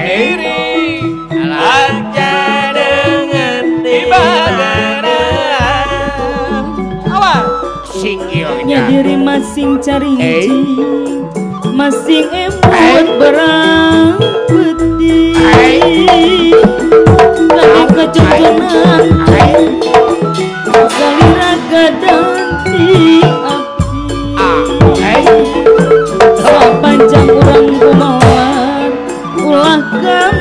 Diri aja dengan nya diri masing cari masing emut berang putih lagi kecoconan salira gadanti abdi sepanjang urang kumawan ulah kamatnya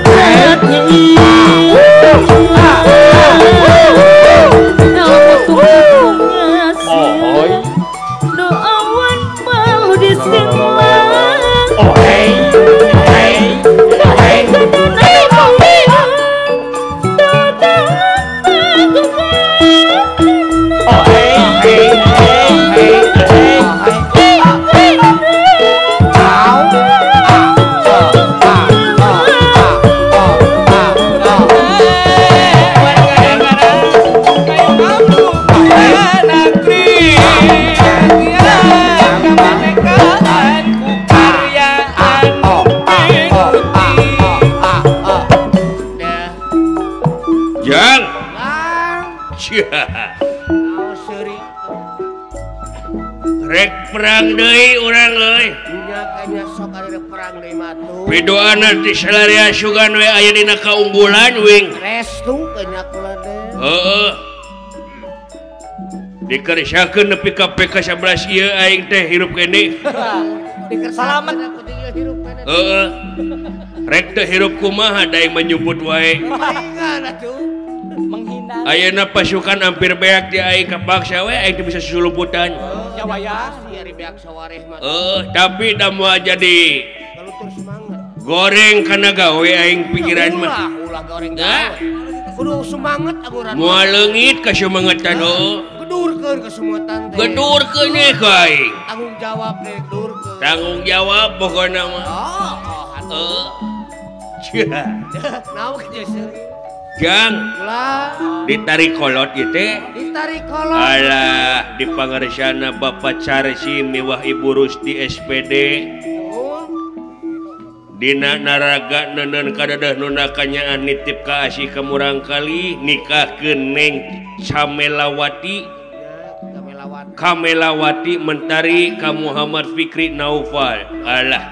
Rek perang deui urang euy. Pidoana ti salaria sugan we aya dina kaunggulan wing. Restu nya kula teh. Heeh. Dikersakeun nepi ka PK 11 ieu aing teh hirup kene. Salamet Heeh. Rek teh hirup kumaha da aing menyebut wae. Menghina. Ayeuna pasukan hampir beak di aing kapaksa we aing teu bisa susuluputan. Tapi da moal jadi goreng kana gawe aing pikiran mah. Ulah goreng gawe. Kudu semangat aguran. Moal leungit kasumangetan heuh. Gedurkeun kasumangetan teh. Gedurkeun we ka aing. Tanggung jawab teh gedurkeun. Tanggung jawab pokona mah. Oh, heuh. Naon geus Jang ditarik kolot ieu teh. Ditarik kolot. Alah di pangarsana Bapak Carsi miwah Ibu Rusti SPD. Dina naraga neundeun kadadeh nu nakanyaan nitip ka asih ka murangkali nikahkeun Neng Camelawati. Kamelawati mentari ka Muhammad Fikri Naufal. Alah.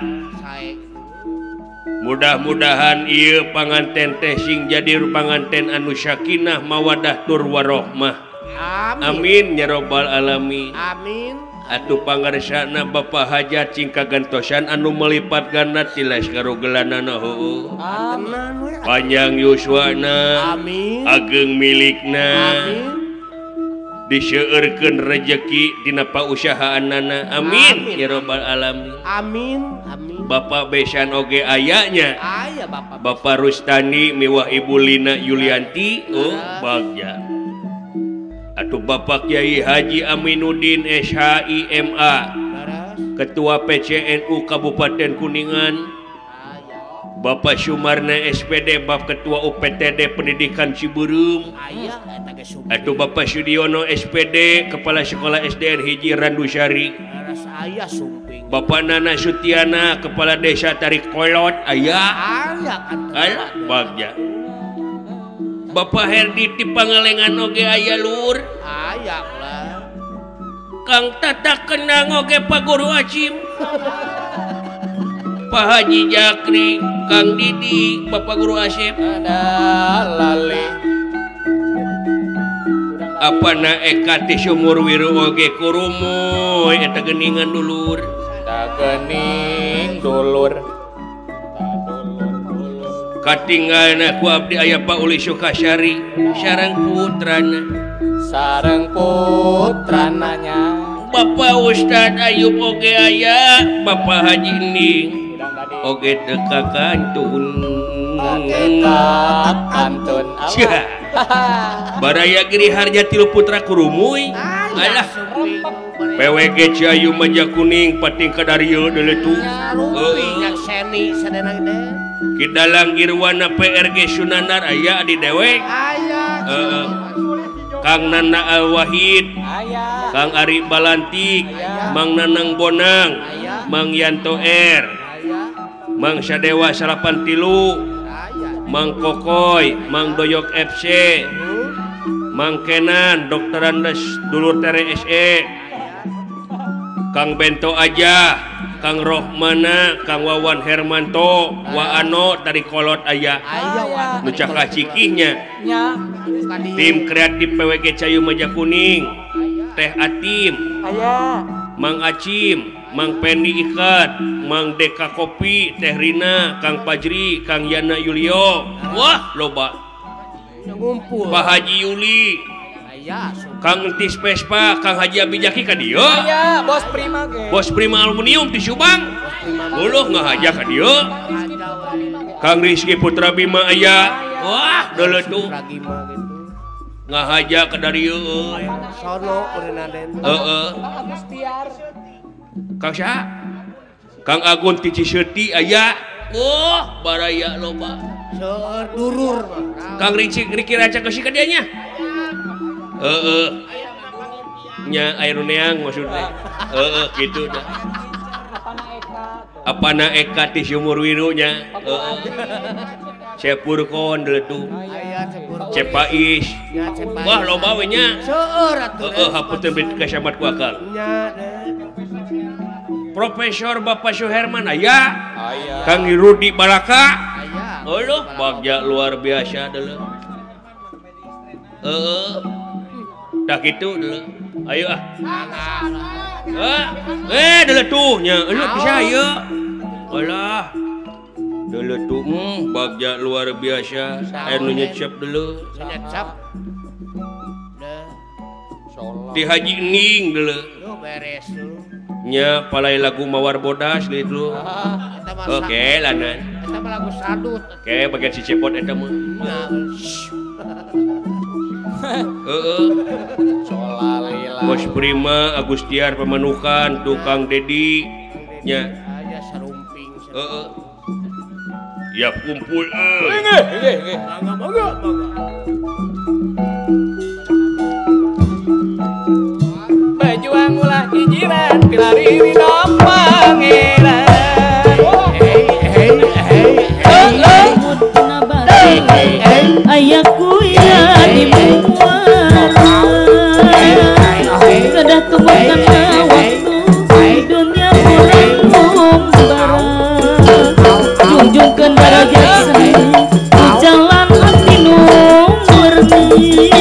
Mudah-mudahan ieu panganten teh sing jadi panganten anu sakinah mawadah tur warohmah. Amin ya robbal alamin. Amin. Atuh pangarsana Bapak Hajat sing kagentosan anu melipat ganda tilas karogelanana heueuh. Panjang yuswana. Amin. Ageng milikna. Amin. Diseueurkeun rejeki dina pausahaanana. Amin ya robbal alamin. Amin. Amin. Bapak Besan oge ayanya. Aya Bapak. Bapak Rustani miwah Ibu Lina Yulianti. Oh, bagja. Atuh Bapak Kiai Haji Aminuddin SHIMA, Ketua PCNU Kabupaten Kuningan. Bapak Sumarna SPD, Bapak Ketua UPTD Pendidikan Cibeureum. Atuh Bapak Sudiono SPD, Kepala Sekolah SDN Hiji Randusari. Bapak Nana Sutiana, Kepala Desa Tarik Kolot. Aya. Alah, bagja. Bapak Herdi ti Pangalengan oge aya lur. Aya lah. Kang Tata Kenang oge Pak Guru Acim. Pak Haji Jakri, Kang Didi, Bapak Guru Asep. Ada lali. Apa na eka ti sumur wiru oge kurumuy eta geuningan dulur. Ta geuning dulur. Katinggalna ku abdi aya Pak Uli Sukasari sareng putrana. Sareng putrananya. Bapak Ustad Ayub oge aya, Bapak Haji Ning oge teu kakantun. Oge kakantun. Baraya Giri Harja tilu putra kurumuy. Alah. PWG Ciayu Maja Kuning pating kadarieu deuleu tu. Seni sadana teh. Kidalang Irwana PRG Sunanar aya di dewek. Aya. Heeh. Kang Nana Al Wahid, Kang Ari Balantik, Mang Nanang Bonang, Mang Yanto R, Mang Sadewa Salapan Tilu, Mang Kokoy, Mang Doyok FC, Mang Kenan, Dr. Andes Dulur Tere SE, Kang Bento Aja, Kang Rohmana, Kang Wawan Hermanto, Waano dari Kolot aya, nu cakah cikihnya, tim kreatif PWG Cayu Majakuning, Teh Atim, Mang Acim, Mang Pendi Ikat, Mang Deka Kopi, Teh Rina, Kang Pajri, Kang Yana Yulio, wah loba. Pak Haji Yuli, Kang Entis Vespa, Kang Haji Abijaki ka dieu. Bos Prima ge. Bos Prima Aluminium di Subang. Uluh ngahaja ka dieu. Kang Rizky Putra Bima aya. Wah, deuleu tuh. Ngahaja ka darieu euy. Sono ureuna den. Heeh. Kang saha? Kang Agun ti Ciseuti aya. Wah, baraya loba. Seueur durur. Kang Ricik Riki Raca Kesi ka dieu nya. Heeh. Nya aya nu neang maksudna. Heeh, kitu dah. Apana Eka ti Sumur Wiru nya. Heeh. Cepurkon deuleu tuh. Cepais. Wah, loba we nya. Seueur atuh. Heeh, hapunten beuki kasamat ku akal. Profesor Bapak Suherman aya. Kang Rudi Balaka. Aduh, bagja luar biasa deuleu. Heeh. Tah kitu deuleu. Ayo ah. Deuleu tuh nya. Eueuh bisa ieu. Alah. Deuleu tuh bagja luar biasa. Aya nu nyecep deuleu. Nyecep. Ti Haji Ning deuleu. Beres tuh. Nya palai lagu Mawar Bodas gitu. Oke, lanan. Eta mah lagu sadut. Oke, bagian si Cepot eta mah. Heeh. Bos Prima, Agustiar Pemanukan, Tukang Dedi nya. Aya sarumping. Heeh. Ya kumpul euy. Nggih, nggih. Mangga, mangga, mangga. Berjuang ulah hijiran pilari ridho pangeran. Hey hey hey. Ayahku ya di muara kedah tumbuhkan waktu dunia kurang membara junjungkeun darajat seni jalan hati nu murni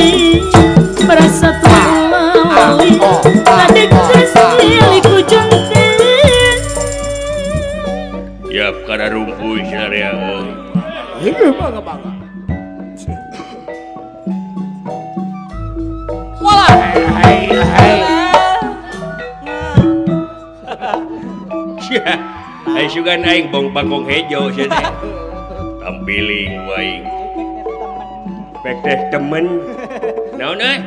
merasa tua kadek ku jengking. Yap kada rumpuy syariah euy. Heuh bangga bangga. Walah. Hei hei. Sia, ai sugan aing bong bangkong hejo sia teh. Tampiling wae. Pek teh temen. Naon euy?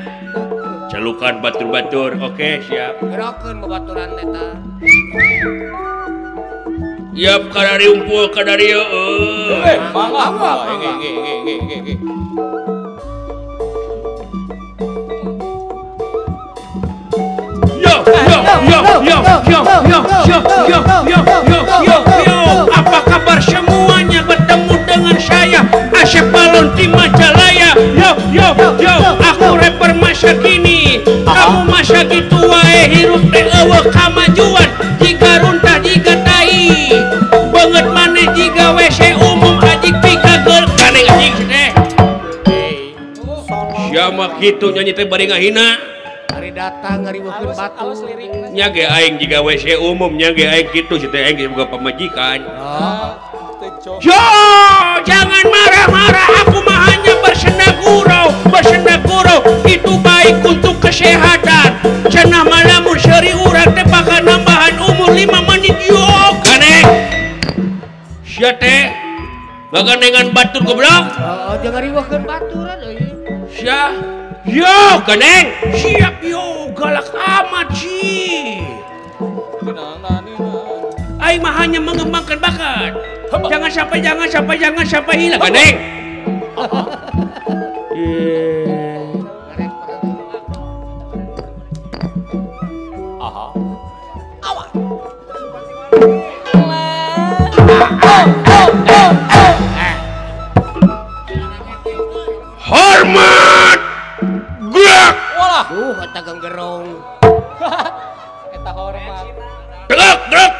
Celukan batur-batur. Oke, siap. Gerokeun babaturan eta. Yap kadari umpul kadari euy. Mangga mangga. Nggih nggih nggih nggih. Yo yo yo yo yo yo yo yo yo yo yo. Apa kabar semuanya? Bertemu dengan saya Asep Balon di Majalaya. Yo yo yo, aku rapper masa kini. Kamu masa gitu wae hirup teh eueuh kamajuan. Jiga runtah jiga tai. Banget maneh jiga WC umum ajik pikagel kaneng ajik teh. Siapa kitu nyanyi teh bari ngahina. Ari datang ngariweuhkeun batu. Nya ge aing jiga WC umum nya ge aing kitu si teh aing ge boga pamajikan. Yo, jangan marah-marah, aku mah hanya bersenda gurau, bersenda gurau itu baik untuk kesehatan. Cenah malamun seuri urang teh bakal nambahan umur 5 menit yo kaneng. Sia teh gagandengan batur goblok. Heeh, jangan riweuhkeun baturan euy. Sia. Yo kaneng, siap yo galak amat sih. Aing mah hanya mengembangkan bakat. Jangan sampai jangan sampai jangan sampai hilang kaneng. Oh, oh, oh. Hormat. Gerak. Walah. Duh, eta genggerong. Eta hormat. Tegak, gerak.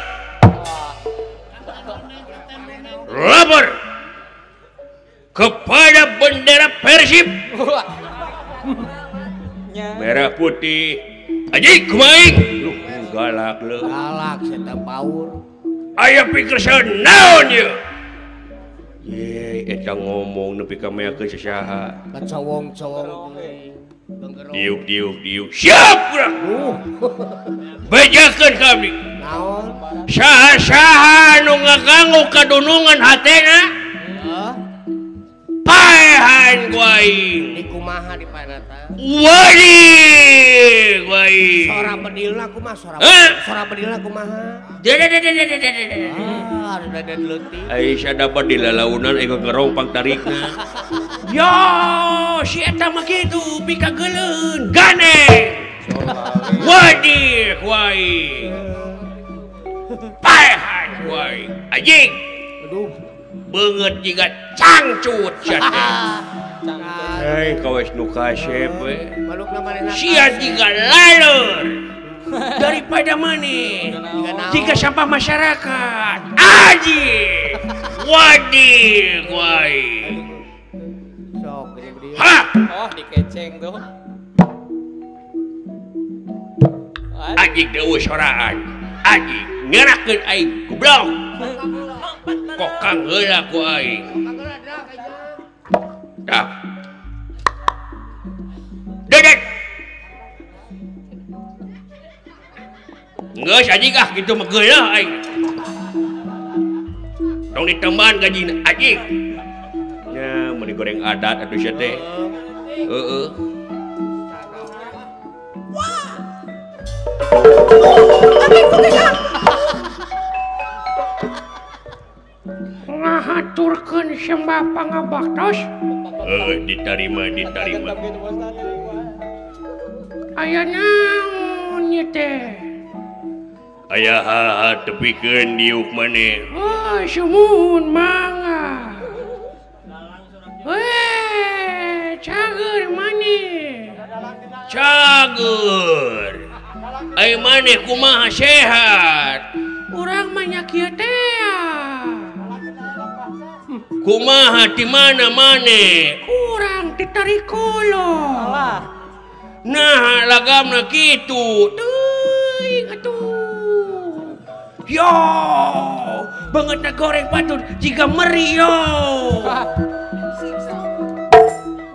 Lapor kepada bendera Persib merah putih. Anjing kumaha? Duh, galak leuh. Galak eta paur. Aya pikir naon ieu? Ye, eta ngomong nepi ka meakeun sasaha. Kacowong-cowong. Diuk diuk diuk. Siap gerak. Bejakeun kami. Naon? Saha-saha nu ngaganggu kadunungan hatena? Paehan ku aing. Di kumaha di paenata? Wadi ku aing. Sora bedilna kumaha? Sora sora bedilna kumaha? Ah, ada leutik. Ai sada bedil lalaunan aya gerong pangtarikna. Yo, si eta mah kitu pikageuleun. Gandeng. Wadi ku aing. Paehan ku aing. Anjing. Aduh. Beungeut jiga cangcut sia teh. Hei, kawes nu kasep we. Sia jiga laleur. Daripada maneh jika sampah masyarakat. Aji. Wadi ku aing. Sok gede. Ha. Oh, dikeceng tuh. Anjing deui soraan. Anjing ngerakeun aing goblok. Kokang heula ku aing. Tah. Dedek. Geus anjing ah kitu mah geuleuh aing. Tong ditemban gajina anjing. Nya mun digoreng adat atuh sia teh. Heeh. Wah. Ngahaturkeun sembah pangabaktos. Heuh, ditarima, ditarima. Aya naon ieu teh? Aya hal-hal tepikeun diuk maneh. Oh, sumuhun mangga. Weh, cager maneh. Cager. Ai maneh kumaha sehat? Urang mah nya kieu teh. Kumaha di mana maneh? Urang di Tarikolo. Nah, lagamna kitu. Teuing atuh. Yo, bangetna goreng patut jiga meri yo.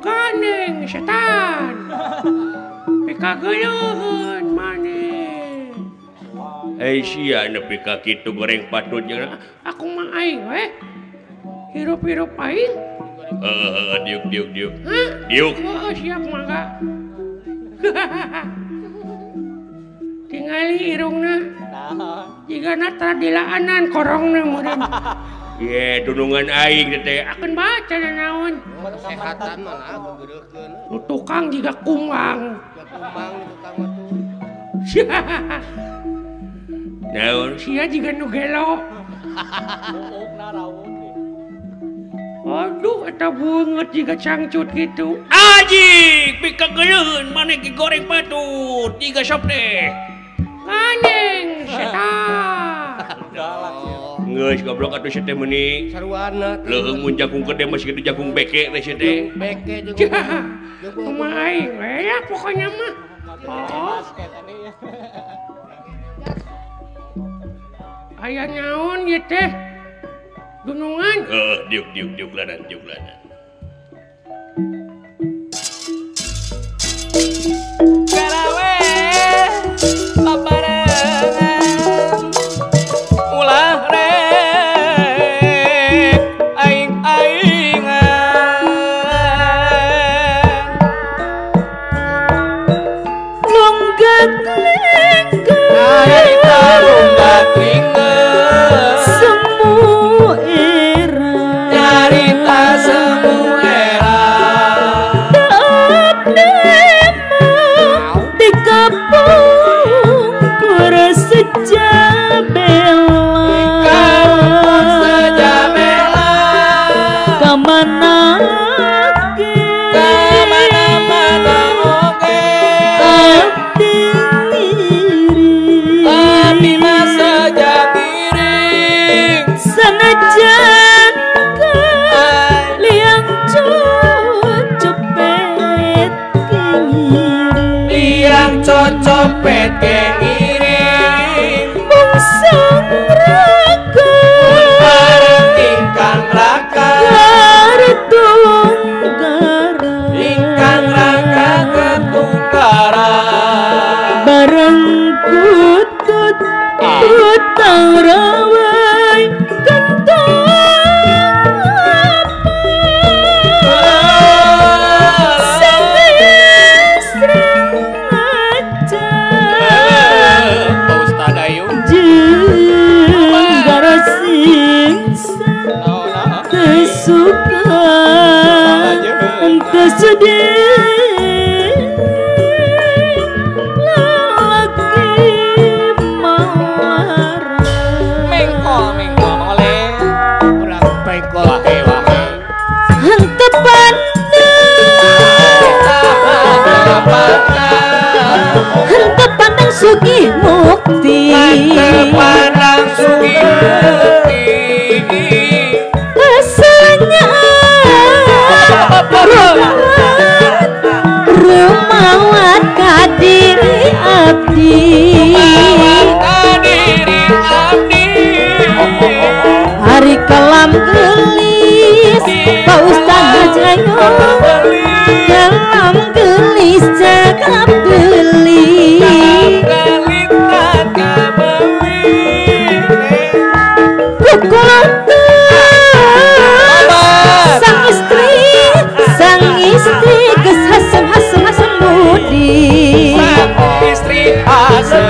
Gandeng setan. Pikageuleuheun maneh. Eh sia nepi ka kitu goreng patut jeung aku mah aing we. Hirup-hirup aing. Heeh, diuk diuk diuk. Diuk. Oh, siap mangga. Tingali irungna. Jigana tara dilaanan korongna meureun. Ye, dunungan aing teh akan baca naon. Kesehatan mah geureukeun. Nu tukang jiga kumbang. Kumbang nu tukang mah tuh. Naon sia jiga nu gelo. Buukna raun. Aduh, eta beungeut jiga cangcut kitu. Anjing, pikageuleuheun maneh goreng patut jiga sop teh. Anjing, setan. Geus goblok atuh sia teh meuni. Saruana. Leuheung mun jagung gede mah kitu jagung beke teh sia teh. Beke jeung kumaha aing we ya pokoknya mah. Oh. Aya naon ieu teh? Gunungan. Heeh, diuk diuk diuk ladan diuk ladan. Garawe babarengan ulah rek aing-aingan lunggak lingga lunggak lingga semu era nyarita semu Ngiring bungsang raka ingkang raka Tunggara ingkang raka ketunggara bareng kutut kutang rawai kentang suka entah sedih lagi marah mengkol mengkol mengoleh kurang pengkol wahe wahe henteu pandang henteu pandang sugih mukti henteu pandang sugih mukti rumawat kadiri abdi hari kelam gelis Pak Ustad Haji kelam gelis cakap beli sang istri geus hasem hasem hasem budi sang istri hasem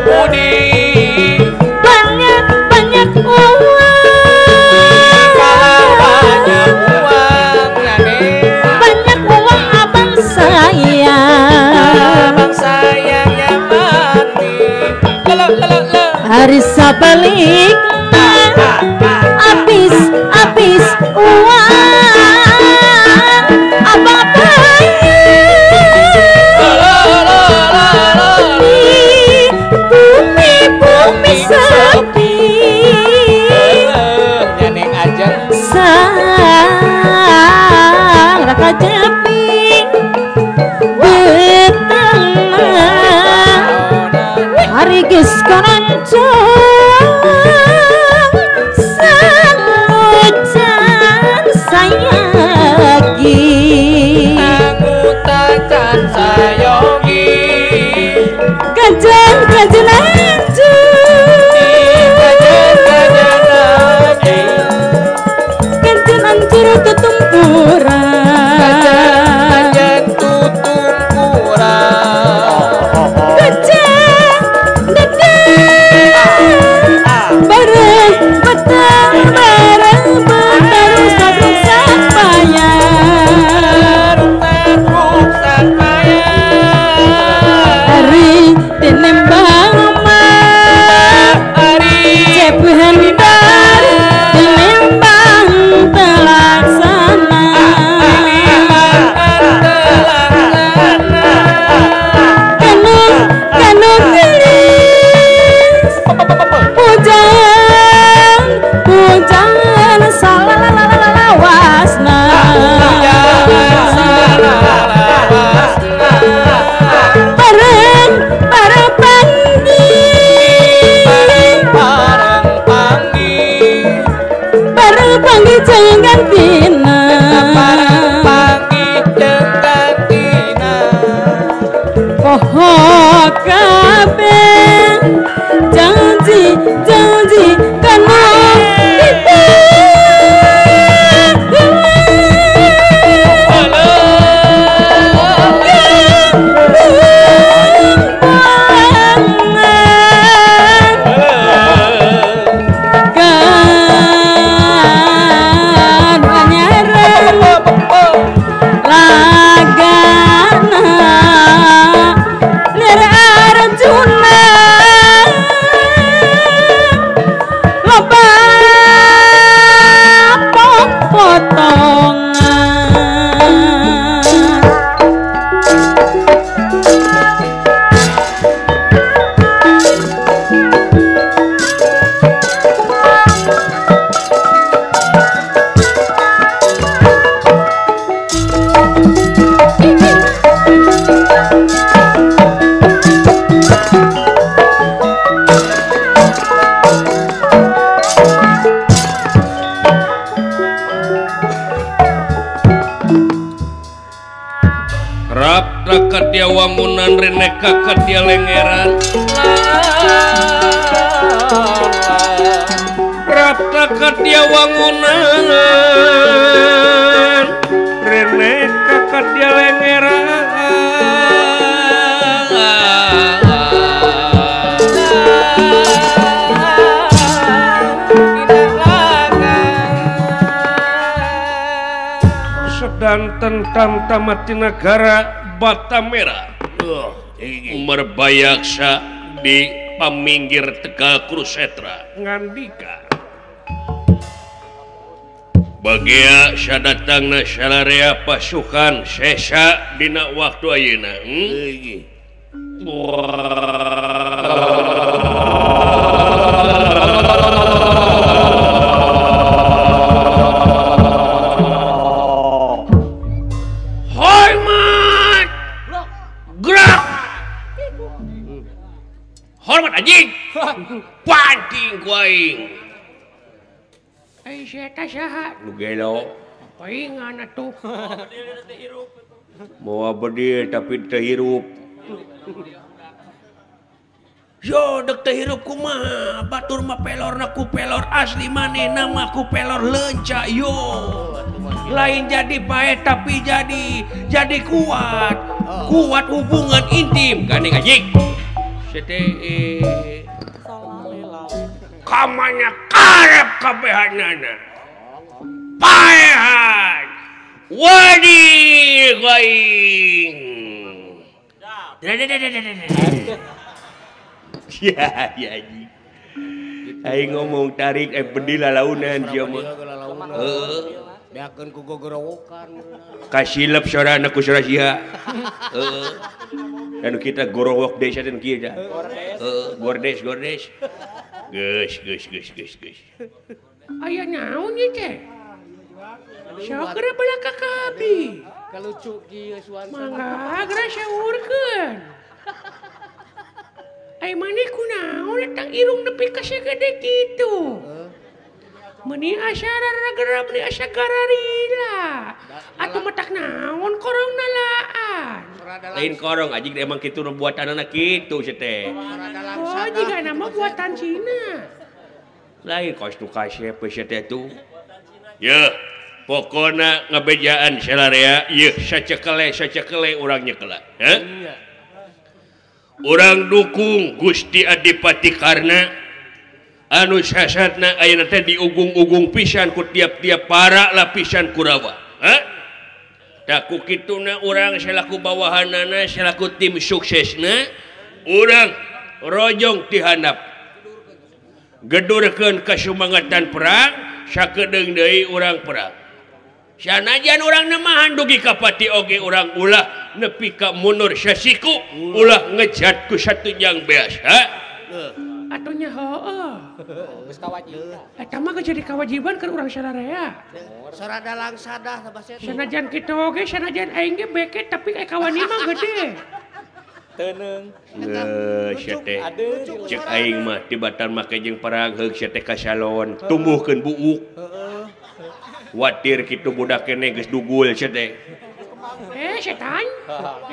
budi banyak banyak uang kalau banyak uang banyak uang abang sayang abang sayang ya mati hari sabalikna abis abis uang abang bumi bumi sepi nyaneng aja sang raka jepi betengah hari geus karancang sang ucan sayagi angutacan sayogi kajen kajen anjur kajen kajen anjur kajen anjur tutumpuran kajen tutumpuran kajen dadah bareng beteng bareng beteng rusak payah rusak payah hari tinembang mah hari cepu hendar tinembang telaksana kanung kanung gelis pujang pujang salalawasna bareng bareng panggih bareng panggih jangan gantina poho kabeh janji janji kanu kita kan anyareng lagana lir Arjuna wangunan rene ka dia lengeran prapta ka dia wangunan rene ka dia lengeran sedanten tamtamati negara Batamera Umar Bayaksa di paminggir Tegal Kurusetra ngandika bagia sadatangna salarea pasukan sesa dina waktu ayeuna hormat anjing pancing ku aing ai sia ta saha nu gelo paingan atuh moal bedil tapi teu hirup yo dek teu hirup kumaha batur mah pelorna ku pelor asli manehna mah ku pelor leunca yo lain jadi pae tapi jadi kuat kuat hubungan intim gandeng anjing CTE kamanya karep kabehanana paehan wadi aing ya ya aing ngomong tarik bedil lalaunan sia mah heuh beakeun ku gogorowokan kasilep sorana ku sora sia heuh dan kita gorowok desa dan kieu dah. Gordes gordes. Geus geus geus geus geus. Aya naon ieu teh? Sok geura belah ka abi. Kalucu kieu suan. Mangga geura saurkeun. Ai maneh kunaon eta irung nepi ka sagede kitu? Meuni asa raragerap meuni asa gararila. Atuh matak naon korong nalaan. Lain korong anjing emang kitu nu buatanana kitu sia teh. Oh, jiga nama buatan Cina. Lain kos nu kasep sia teh tuh. Yeuh, pokona ngabejaan salarea yeuh sacekele urang nyekela. Heh? Urang dukung Gusti Adipati Karna anu sasatna ayeuna teh diugung-ugung pisan ku tiap-tiap para lapisan Kurawa. Heh? Tah ku kituna urang selaku bawahanana selaku tim suksesna urang rojong ti handap gedurkeun kasumangatan perang sakedeung deui urang perang sanajan urang nemahan dugi ka pati oge urang ulah nepi ka mundur sasiku ulah ngejat ku satunjang beas ha atuh nya heueuh geus kawajiban eta mah geus jadi kawajiban keur urang sararea sarada langsadah sabah sanajan kitu oge sanajan aing ge beke tapi kayak kawani mah gede teuneung geus sia teh cek aing mah tibatan make jeung perang heug sia teh ka salon tumbuhkeun buuk watir kitu budak keneh geus dugul sia teh setan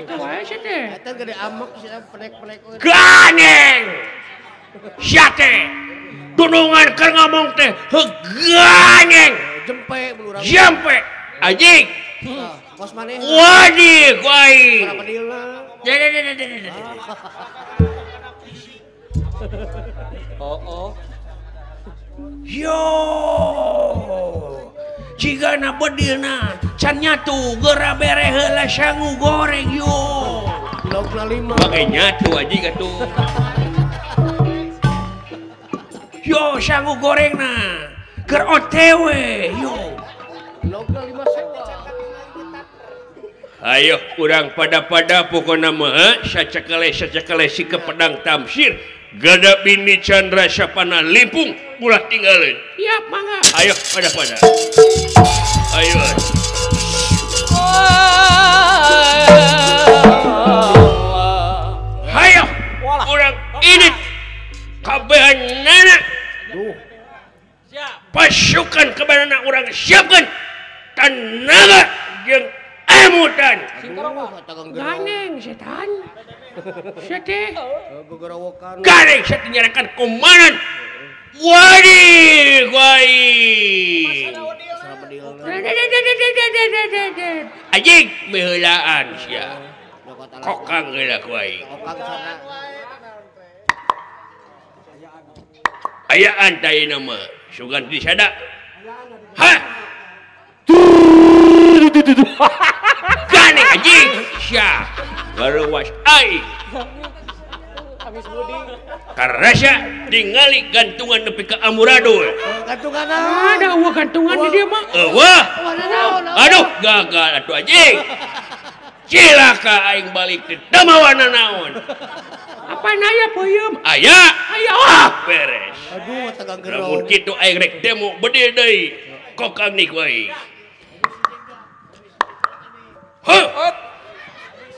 itu wae sia teh eta gede amek sia penek-penek gandeng sia teh dunungan keur ngomong teh heug gandeng jempe urang jempe anjing kos maneh wadi ku aing oh oh yo jigana bedilna can nyatu geura bere heula sangu goreng yo laukna lima make nyatu anjing atuh yo sangu gorengna keur OTW yo laukna 5 sewa. Ayo urang pada-pada pokona mah sacekele si ke pedang tamsir gada bini Chandra Sapana limpung ulah tinggalin. Siap mangga. Ayo pada-pada. Ayo. Ayo urang ini kabehanana. Pasukan kebanana urang siapkan tenaga jeung Emutan. Ganeng setan. Sete. Ganeng setan nyarakan komandan. Wadi guai. Anjing meulaan sia. Kokang heula ku aing. Ayaan ta ieu mah sugan disada. Hah? Ganeng anjing sia. Garewas aing. Karasa tingali gantungan nepi ka amuradul. Gantungan naon? Ada eueuh gantungan di dieu mah. Eueuh. Aduh, gagal atuh anjing. Cilaka aing balik teh teu mawana naon. Apa aya peuyeum? Aya. Aya wah beres. Aduh, tegang gerong. Lamun kitu aing rek demo bedil deui. Kokang nih ku aing. Heuh.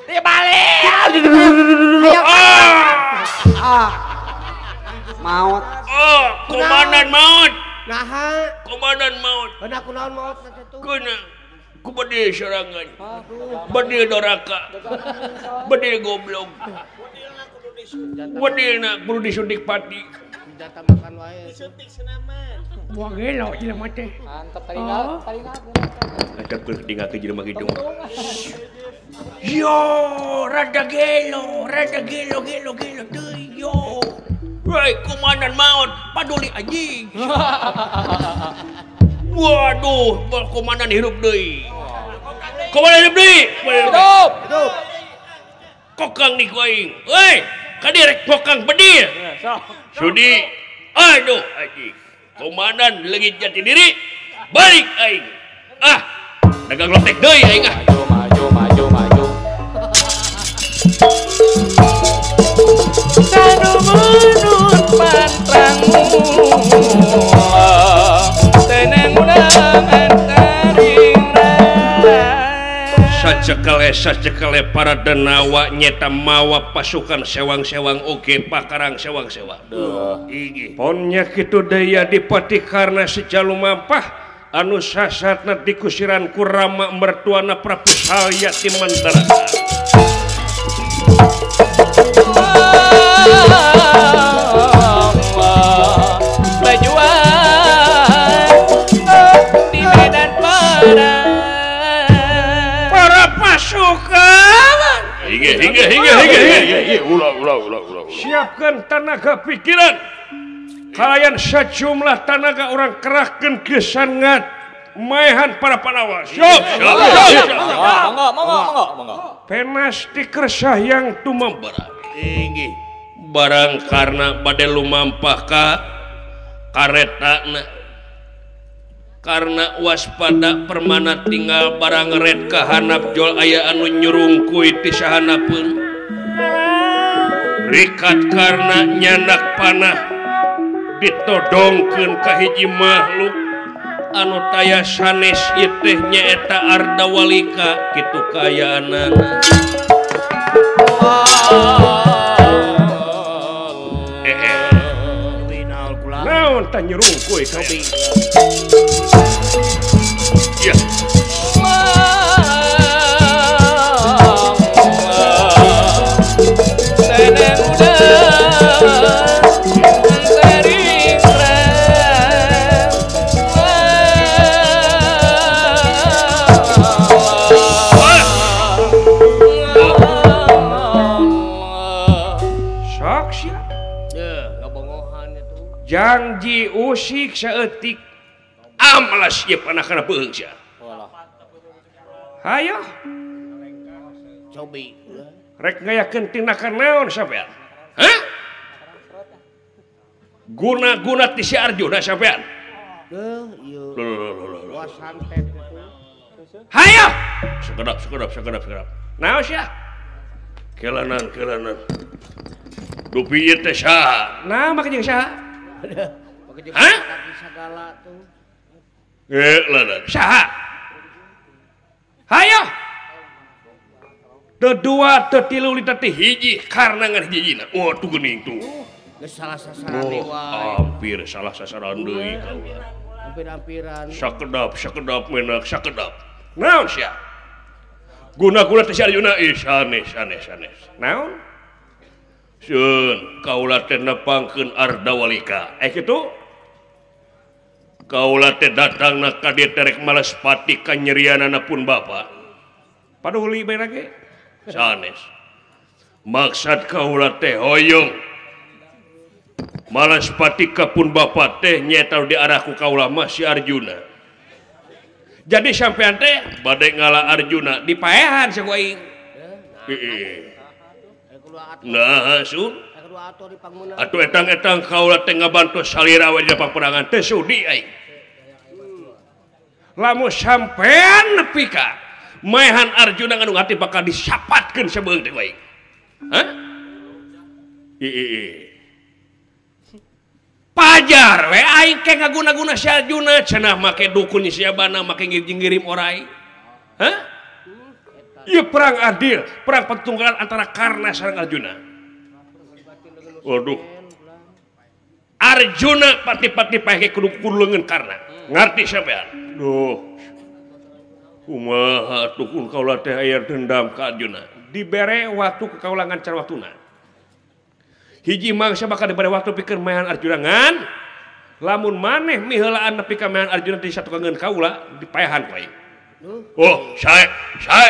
Dibalik. Ah. Maut. Oh, komandan maut. Naha? Komandan maut. Beuna kunaon maut teh? Keuna ku bedil sorangan. Bedil doraka. Bedil goblok. Bedilna kudu disuntik pati. Senjata makan wae. Disuntik senaman. Buang gelo jelema teh. Mantap taringal, taringal. Ada keur tinggalkeun jelema kitu. Yo, rada gelo gelo gelo deui yo. Woi, komandan maut, paduli anjing. Waduh, komandan hirup deui. Komandan hirup deui. Hidup. Hidup. Kokang nih ku aing. Woi, kadi rek kokang bedil. Sudi. Aduh, anjing. Komandan leungit jati diri. Balik aing. Ah, dagang lotek deui aing ah. Maju, maju, maju, maju. Kanu menun pantrangmu tenang undangan taring. Sacekale para denawa nyeta mawa pasukan sewang-sewang oge pakarang sewang-sewang. Ponnya kitu deui Adipati karena sejalu mampah anu sasatna dikusiran ku Rama mertuana Prabu Salya Timantara. Berjuang di medan perang. Para pasukan. Hingga hingga hingga hingga. Ulah ulah ulah ulah. Siapkan tenaga pikiran. Kalian sejumlah tenaga orang kerahkan kesangat maehan para panawa. Siap, siap, siap. Monggo, monggo, monggo, monggo. Penas dikersah yang tumambara. Tinggi. Barang karena bade lumampah ka karetana. Karena waspada permana tinggal barang red kahanap jol aya anu nyurungkuy ti sahanapeun. Rikat karena nyanak panah ditodongkeun ka hiji makhluk anu taya sanes ieu teh nyaeta Ardawalika kitu kaayaanana. Naon tah nyurungkuy ka ya. Jangji usik saeutik amalas ieu panah kana beuheung sia. Hayo. Cobi. Rek ngayakeun tindakan naon sampean? Hah? Guna-guna ti si Arjuna sampean. Deuh ieu. Wah santet itu. Hayo. Sekedap sekedap sekedap sekedap. Naon sia? Kelanan kelanan. Dupi ieu teh saha? Nah, make jeung saha? Hah? Saha? Hayo. Teu dua, teu tilu, lita teh hiji karena ngan hijina. Oh, tuh geuning tuh. Geus salah sasaran deui wae. Hampir salah sasaran deui kaula. Hampir-hampiran. Sakedap, sakedap menak, sakedap. Naon sia? Guna-guna teh si Arjuna ih sanes sanes sanes. Naon? Sieun kaula teh nepangkeun Ardawalika. Kitu? Kaula teh datangna ka dieu teh rek males pati kanyerianana pun bapa. Paduhuli bae ge. Sanes. Maksad kaula teh hoyong males pati ka pun bapa teh nyaeta diarah ku kaula mah si Arjuna. Jadi sampean teh bade ngala Arjuna dipaehan saku aing. Heeh. Nah, sun. Atuh etang-etang kaula teh ngabantu salira we di paperangan teh sudi aing. Lamun sampean nepi ka maehan Arjuna ngandung hati bakal disapatkeun sabeung teh aing. Hah? Heeh. Pajar we aing ke ngaguna-guna si Arjuna cenah make dukun si Abana make ngirim orai. Hah? Ieu perang adil, perang pertunggalan antara Karna sareng Arjuna. Waduh. Arjuna pati-pati paeh kudu kudu leungeun Karna. Ngarti sampean? Duh. Kumaha dukun kaula teh aya dendam ka Arjuna. Dibere waktu ku kaula ngancar waktuna. Hiji mangsa bakal dibere waktu pikeun maehan Arjuna ngan lamun maneh miheulaan nepi ka maehan Arjuna di satukangeun kaula dipaehan ku aing. Oh, sae sae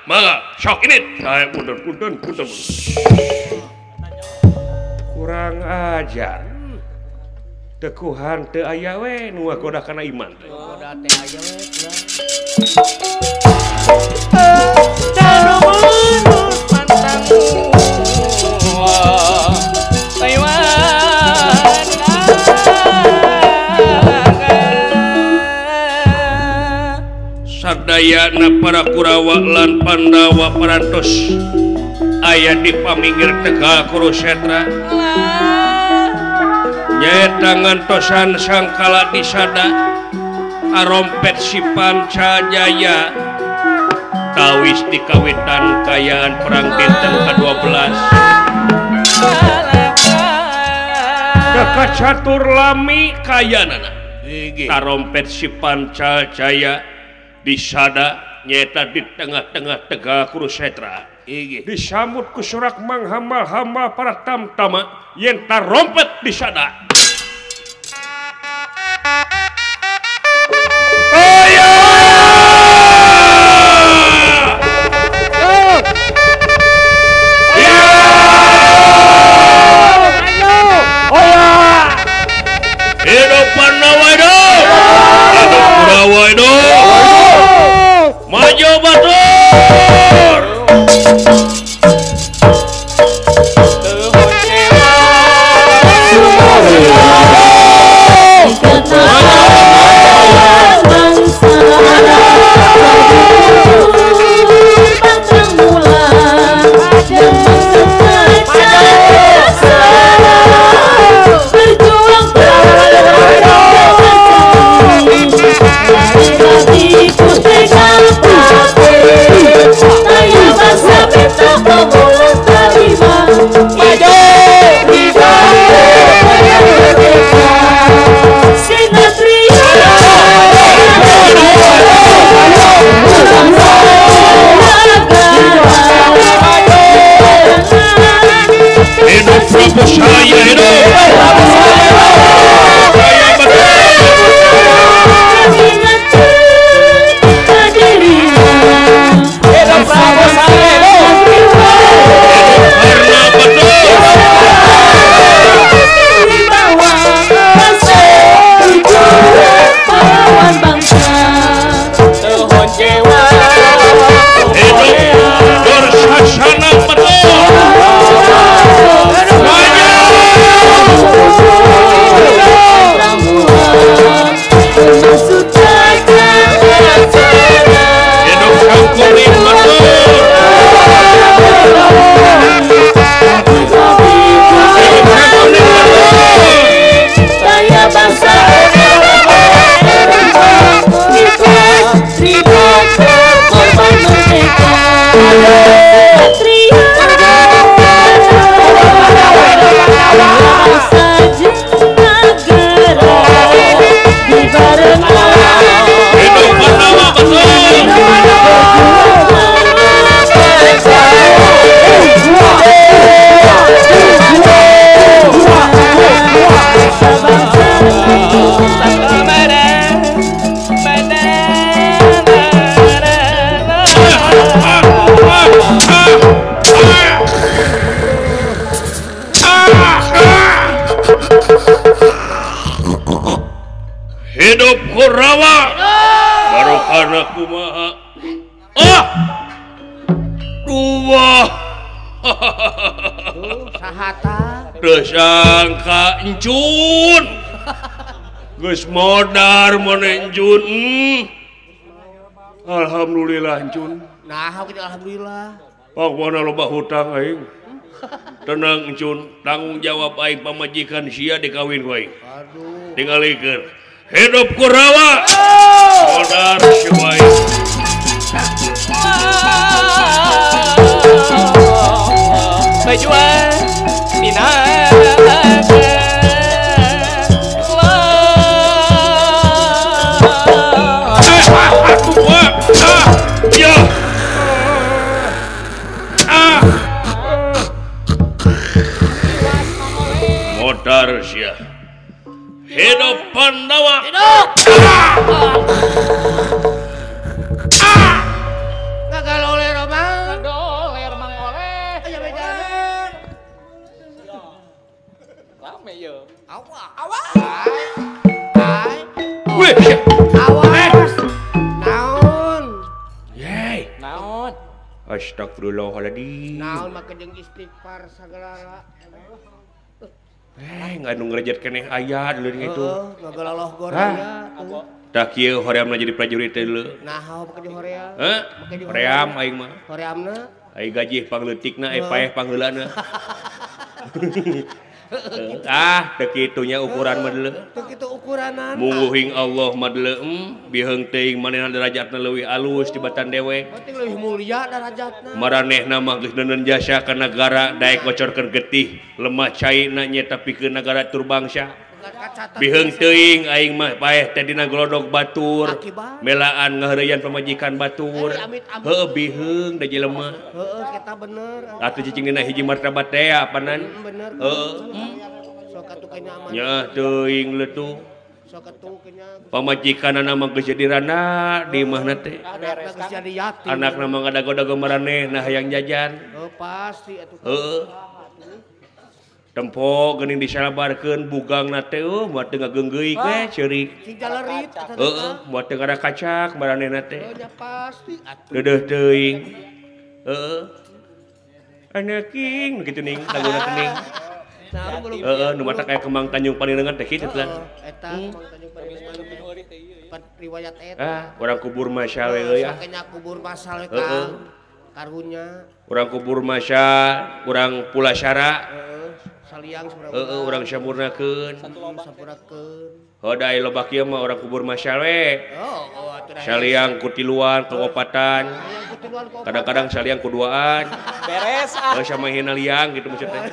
mangga sok ini sae punten punten punten. Kurang ajar. Tekuhan teu aya we nu ngagoda kana iman teh. Goda teh aya we ulah. Sadayana para Kurawa lan Pandawa parantos aya di paminggir Tegal Kurusetra nyaeta ngantosan sangkala disada arompet si Pancajaya tawis di kawitan kayaan perang dinten ka-12 Deka catur lami kayanana tarompet si Pancajaya disada nyaeta di tengah-tengah Tegal Kurusetra disambut ku sorak manghamal-hamal para tamtama yen tarompet disada. Ayo! Hidup Pandawa hidup! Hidup Kurawa hidup! Maju batur! Hidup Kurawa. Baru karena kumaha. Ah. Dua. Sahata. Tersangka encun. Geus modar mana encun. Alhamdulillah encun. Nah, kitu alhamdulillah. Pak mana loba hutang aing. Tenang encun, tanggung jawab aing pamajikan sia dikawin ku aing. Aduh. Tingalikeun. Hidup Kurawa. Modar si aing. Berjuang dinaga. Modar sia. Hidup Pandawa. Hidup. Ngagaloler Mang. Ngadoler Mang Oleh. Aya bejana. Rame ye. Awas. Awas. Ai. Weh. Awas. Naon? Yey. Naon? Astagfirullahaladzim. Naon make jeung istighfar sagalala. Ngandung ngerejat keneh aya dulu itu. Ngagalaloh gor aya. Tah kieu horeamna jadi prajurit teh deuleu. Nah, make di hoream. Heh? Hoream aing mah. Horeamna? Ai gaji pangleutikna, ai paeh pangheulana. Ah, teu kitu nya ukuran mah deuleu. Teu kitu ukuranana. Mungguhing Allah mah deuleu, biheung teuing manehna derajatna leuwih alus tibatan dewek. Penting leuwih mulia darajatna. Maranehna mah geus neundeun jasa ka nagara daek ngocorkeun getih, lemah caina nyeta pikeun nagara tur bangsa. Biheung teuing aing mah paeh teh dina golodog batur, melaan ngaheureuyan pamajikan batur. Heueuh biheung da jelema. Heueuh kita bener. Atuh cicing dina hiji martabat teh apanan. Bener. Heueuh. Sok atuh kayaknya aman. Nya teuing leutuh. Sok atuh kayaknya. Pamajikanana mah geus jadi randa di imahna teh. Anakna geus jadi yatim. Anakna mah ngadago-dago maranehna hayang jajan. Heuh pasti atuh. Heueuh. Tempo geuning disalabarkeun bugangna teh eueuh moal teu ngageunggeui we ceurik. Cing jalerit eta teh. Heueuh, moal teu ngarakacak maranehna teh. Heuh nya pasti atuh. Deudeuh teuing. Heueuh. Anak king kitu ning laguna teh ning. Heeh, nu matak aya Kembang Tanjung Panenengan teh kitu lah. Eta Kembang Tanjung Panenengan. Riwayat eta. Ah, urang kubur masal we euy ah. Sakenya kubur masal we Kang. Karunya. Urang kubur masal, urang pulasara. Saliang heeh, urang sampurnakeun. Sampurnakeun. Heuh da aya loba kieu mah urang kubur masal we. Oh, atuh da. Saliang ku tiluan ku opatan. Kadang-kadang saliang ku duaan. Beres ah. Heuh sama hina liang gitu maksudnya.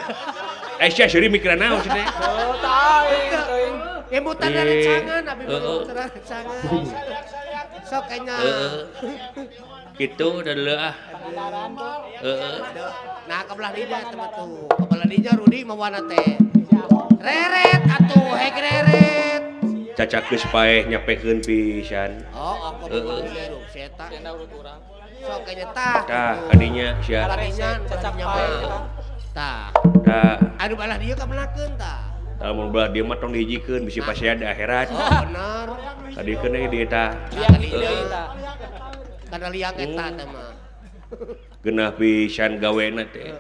Eh sia seuri mikiran naon maksudnya? Heuh tah aing. Ngemutan rencangan abi mah ngemutan rencangan. Sok enya. Heeh. Kitu da deuleu ah. Heeh. Nah, kebelah dinya teh mah tuh. Kebelah dinya Rudi mawana teh. Reret atuh, hek reret. Cacak geus paeh nyapekeun pisan. Oh, aku heeh. Si eta. Sok enya tah. Tah, kadinya sia. Kadinya cacak paeh. Tah. Tah. Anu balah dieu kamenakeun tah. Tah mun belah dieu mah tong dihijikeun bisi pasea di akhirat. Oh, bener. Kadikeun deui dieu tah. Liang deui tah. Kana liang eta teh mah. Geunah pisan gawena teh.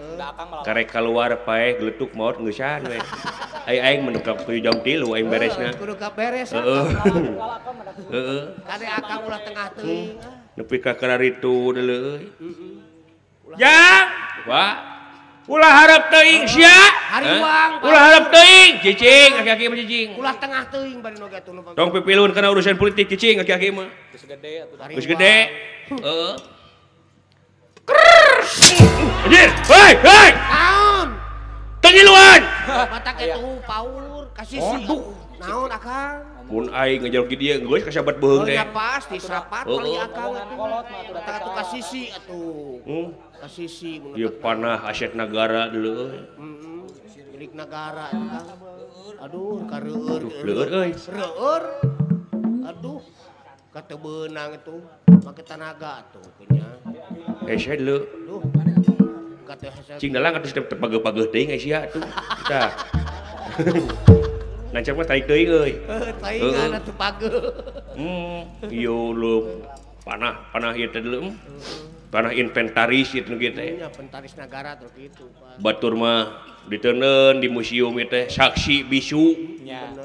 Karek kaluar paeh geletuk maot geusan we. Ai aing mah nepi ka jam 3 aing beresna. Kudu ka beres. Heeh. Heeh. Kade akang ulah tengah teuing. Nepi ka kararitu deuleu euy. Jang, wah. Ulah harap teuing sia. Hariwang. Ulah harap teuing, cicing aki-aki mah cicing. Ulah tengah teuing bari nu atuh. Tong pipilun kana urusan politik cicing aki-aki mah. Geus gede atuh. Geus gede. Heeh. Anjir, hei, hei. Naon? Teu ngiluan. Matak atuh paur kasisi. Naon akang? Mun aing ngejaluk di dieu geus kasabat beuheung teh. Ya pasti sapat paling akang atuh. Matak atuh kasisi atuh. Kasisi ieu panah aset nagara deuleu euy. Heeh. Milik nagara eta Kang. Aduh, kareueur. Leueur euy. Reueur. Aduh. Kata beunang itu make tanaga atuh nya. Hese deuleu. Duh. Kata hese. Cing dalang atuh teu pageuh-pageuh teuing ai sia atuh. Tah. Ngancap mah taik deui euy. Heuh, teuing atuh pageuh. Ieu lu panah panah ieu teh deuleu. Panah inventaris ieu nu kieu teh. Nya inventaris nagara tuh kitu. Batur mah diteundeun di museum ieu teh saksi bisu. Nya.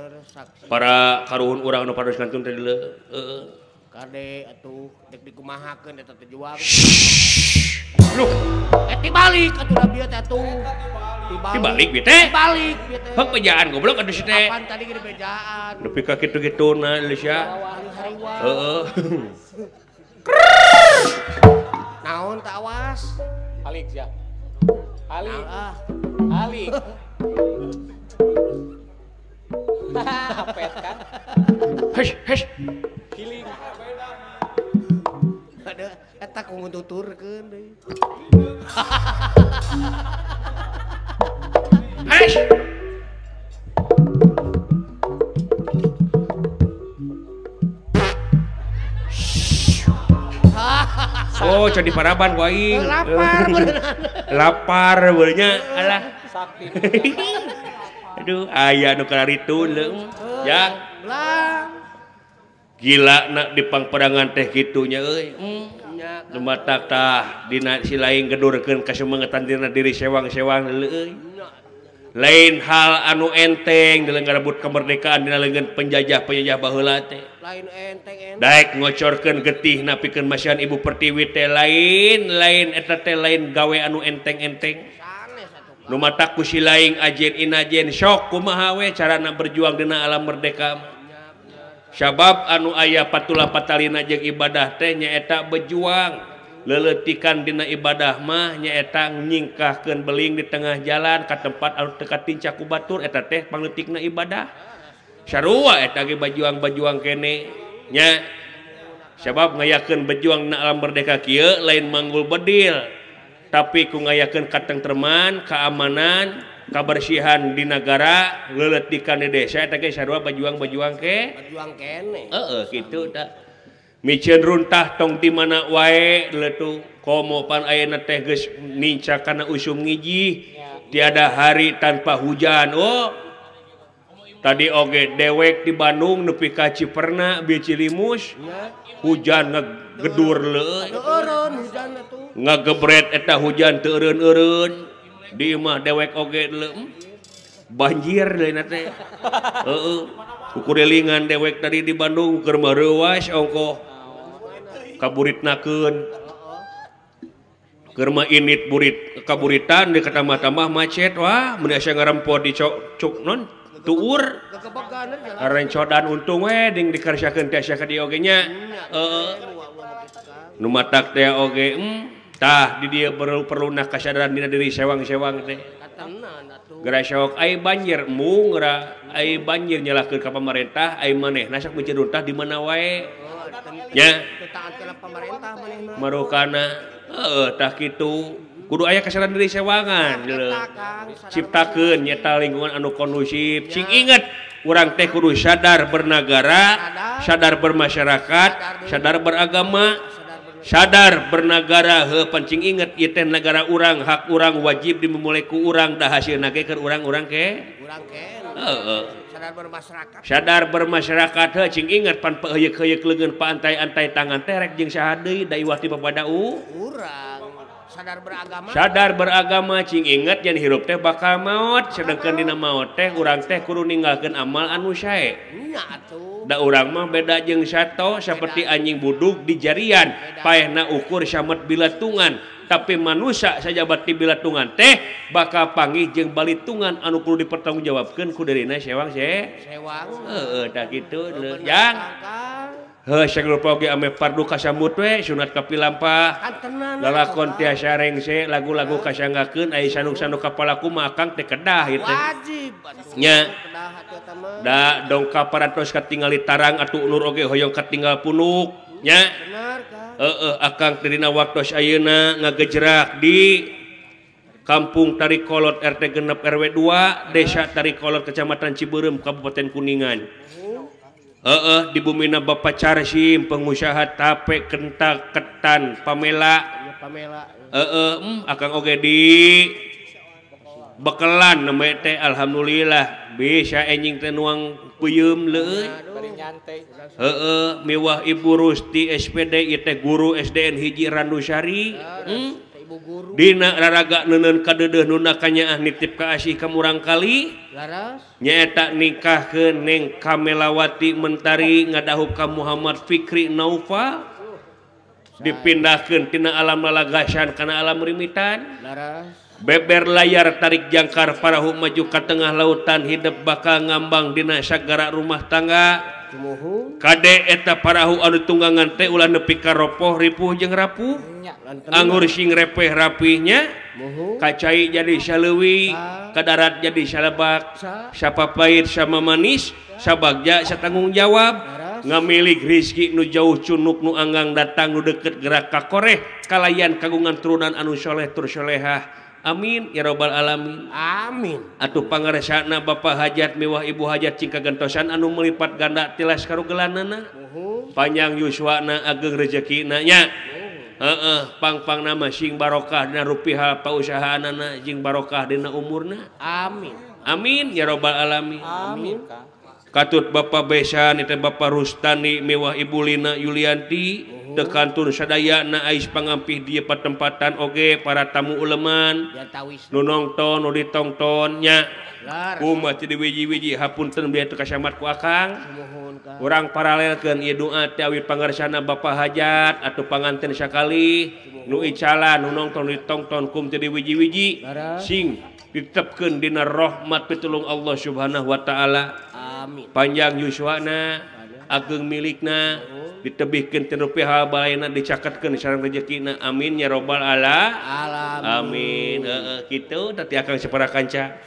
Para karuhun urang nu pados kantun teh deuleu. Heeh. Kade atuh dek dikumahakeun eta teh juang. Loh, tibalik atuh da bieu teh atuh. Tibalik bieu teh. Tibalik bieu teh. Heuh bejaan goblok atuh si teh. Apaan tadi ge bejaan. Nepi ka kitu-kituna Indonesia. Heeh. Naon teh awas. Alik sia. Alik. Alik. Apet kan. Hesh hesh. Healing. Ada eta ku ngututurkeun deui. Hesh. Oh, jadi paraban ku aing. Lapar beuneunan. Lapar beuneunya alah. Sakti. Aduh, aya nu kararitu leung. Ya. Belang. Gila nak di pangperangan teh kitunya euy. Nu matak tah dina si lain gedurkeun kasumangetan dina diri sewang-sewang leuy. Lain hal anu enteng dalam ngarebut kemerdekaan dina leungeun penjajah-penjajah baheula teh. Lain enteng-enteng. Daek ngocorkeun getih napikeun masihan Ibu Pertiwi teh lain lain eta teh lain gawe anu enteng-enteng. Nu matak ku si lain ajen inajen sok kumaha we carana berjuang dina alam merdeka. Sabab anu aya patula patalina jeung ibadah teh nyaeta berjuang leletikan dina ibadah mah nyaeta nyingkahkeun beling di tengah jalan ka tempat anu teu katincak ku batur eta teh pangleutikna ibadah. Sarua eta ge bajuang-bajuang kene nya. Sabab ngayakeun berjuang dina alam merdeka kieu lain manggul bedil tapi ku ngayakeun katentreman, keamanan, kabersihan di negara, leletikan di desa eta ge sarua bajuang-bajuang ke. Bajuang kene. Heeh, kitu tah. Miceun runtah tong di mana wae leutu komo pan ayeuna teh geus nincak kana usum ngijih. Tiada hari tanpa hujan. Oh. Tadi oge dewek di Bandung nepi ka Ciperna bieu Cilimus. Hujan ngegedur leuh. Eureun hujan atuh. Ngagebret eta hujan teu eureun-eureun. Di imah dewek oge leuh. Banjir lain teh. Heeh. Kukurilingan dewek tadi di Bandung keur mareuwas ongkoh. Kaburitnakeun. Keur mah init burit kaburitan di katambah-tambah macet wah mun asa ngarempot di cok cuk non tuur. Rencodan untung we ding dikerjakeun teh asa ka dieu oge nya. Heeh. Nu matak teh oge tah di dieu perlu kasadaran dina diri sewang-sewang teh. Geura sok ai banjir mung geura ai banjir nyalahkeun ka pamarentah ai manehna sok miceun runtah di mana wae. Nya. Marukana heeh tah kitu. Kudu aya kasadaran diri sewangan ciptakeun nyeta lingkungan anu kondusif. Cing inget urang teh kudu sadar bernagara, sadar bermasyarakat, sadar beragama, sadar bernagara. Heuh pancing inget ieu teh nagara urang, hak urang wajib dimumule ku urang da hasilna ge keur urang-urang ke. Urang ke. Heeh. Sadar bermasyarakat. Sadar bermasyarakat heuh cing inget pan peuheuyeuk-heuyeuk leungeun paantai-antai tangan teh rek jeung saha deui da iwah ti papada urang. Sadar beragama. Sadar beragama cing inget yen hirup teh bakal maot sedengkeun dina maot teh urang teh kudu ninggalkeun amal anu sae. Nya atuh. Da urang mah beda jeung sato saperti anjing budug di jarian paehna ukur samet bilatungan tapi manusia sajabat di bilatungan teh bakal panggih jeung balitungan anu kudu dipertanggungjawabkeun ku dirina sewang se. Sewang. Heeh tah kitu jang. Heuh sagrupa oge ame pardu kasambut we sunat kapilampah. Lalakon tiasa rengse lagu-lagu kasanggakeun aya sanuk-sanuk kapalaku mah akang teh kedah ieu teh. Wajib nya. Da dongkap parantos katingali tarang atuh ulur oge hoyong katinggal punuk nya. Bener Kang. Heeh akang teh dina waktos ayeuna ngagejrak di Kampung Tarikolot RT 6 RW 2 Desa Tarikolot Kecamatan Cibeureum Kabupaten Kuningan. Heeh di bumina Bapak Carsim pengusaha tape kentak ketan Pamela. Pamela. Heeh akang oge di Bekelan nembe teh alhamdulillah bisa enjing teh nuang peuyeum leuy. Heeh, miwah Ibu Rusti SPD ieu teh guru SDN hiji Randusari. Dina raraga neuneun kadeudeuh nunda kanyaah nitip ka asih ka murangkali. Nyaeta nikahkeun Neng Kamelawati Mentari ngadahup ka Muhammad Fikri Naufal. Dipindahkeun tina alam lalagasan kana alam rimitan. Beber layar tarik jangkar parahu maju ka tengah lautan hidup bakal ngambang dina sagara rumah tangga. Kade eta parahu anu tunggangan teh ulah nepi ka ropoh ripuh jeung rapuh. Anggur sing repeh rapihnya, kacai jadi saleuwi, kadarat jadi salebak, sapapait sama manis, sabagja satanggung jawab. Ngamilik rizki nu jauh cunuk nu anggang datang nu deket gerak kakoreh kalayan kagungan turunan anu soleh tur solehah. Amin ya robbal alamin. Amin. Atuh pangaresana Bapak Hajat miwah Ibu Hajat cing kagentosan anu melipat ganda tilas karugelanana. Panjang yuswana ageng rezekina nya. Heeh, pang-pang nama sing barokah dina rupiah pausahaanana jeung barokah dina umurna. Amin. Amin ya robbal alamin. Amin. Katut Bapak Besan itu Bapak Rustani mewah Ibu Lina Yulianti tekantun sadayana ais pangampih di patempatan oge para tamu uleman nu nongton nu ditongton nya kumaha teu diwiji-wiji hapunten bieu teu kasamat ku akang urang paralelkeun ieu doa teh awi pangarsana Bapak Hajat atuh panganten sakali nu icalan nu nongton nu ditongton kum teu diwiji-wiji sing ditetepkeun dina rahmat pitulung Allah Subhanahu wa taala. Amin. Panjang yuswana ageng milikna ditebihkeun ti rupiah balaina dicaketkeun sareng rezekina. Amin ya robbal alamin. Amin. Heeh kitu tadi akang sapara kanca.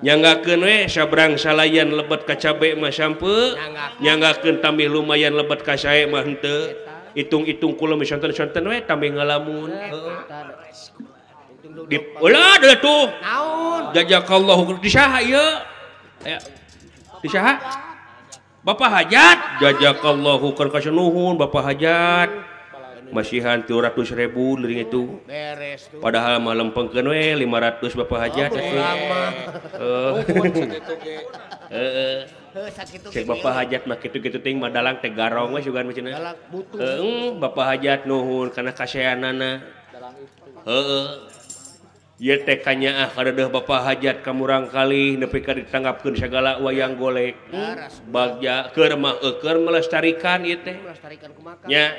Nyanggakeun we sabrang salayan lebet ka cabe mah sampeu, nyanggakeun tambih lumayan lebet ka sae mah henteu. Hitung-hitung kula sonten-sonten we tambih ngalamun. Heeh. Di ulah deui tuh. Naon? Jazakallahu di saha ieu? Aya. Di saha? Bapak Hajat. Jazakallahu keur kasenuhun Bapak Hajat. Masihan 300.000 leuring itu. Beres tuh. Padahal mah lempengkeun we 500 Bapak Hajat. Heeh. Heeh. Cek Bapak Hajat mah kitu-kitu ting mah dalang teh garong we sugan mah cenah. Heeh, Bapak Hajat nuhun kana kaseanana. Heeh. Ieu teh kanyaah kadeudeung Bapak Hajat ka murangkalih nepi ka ditanggapkeun sagala wayang golek. Bagja keur mah eueur melestarikan ieu teh. Nya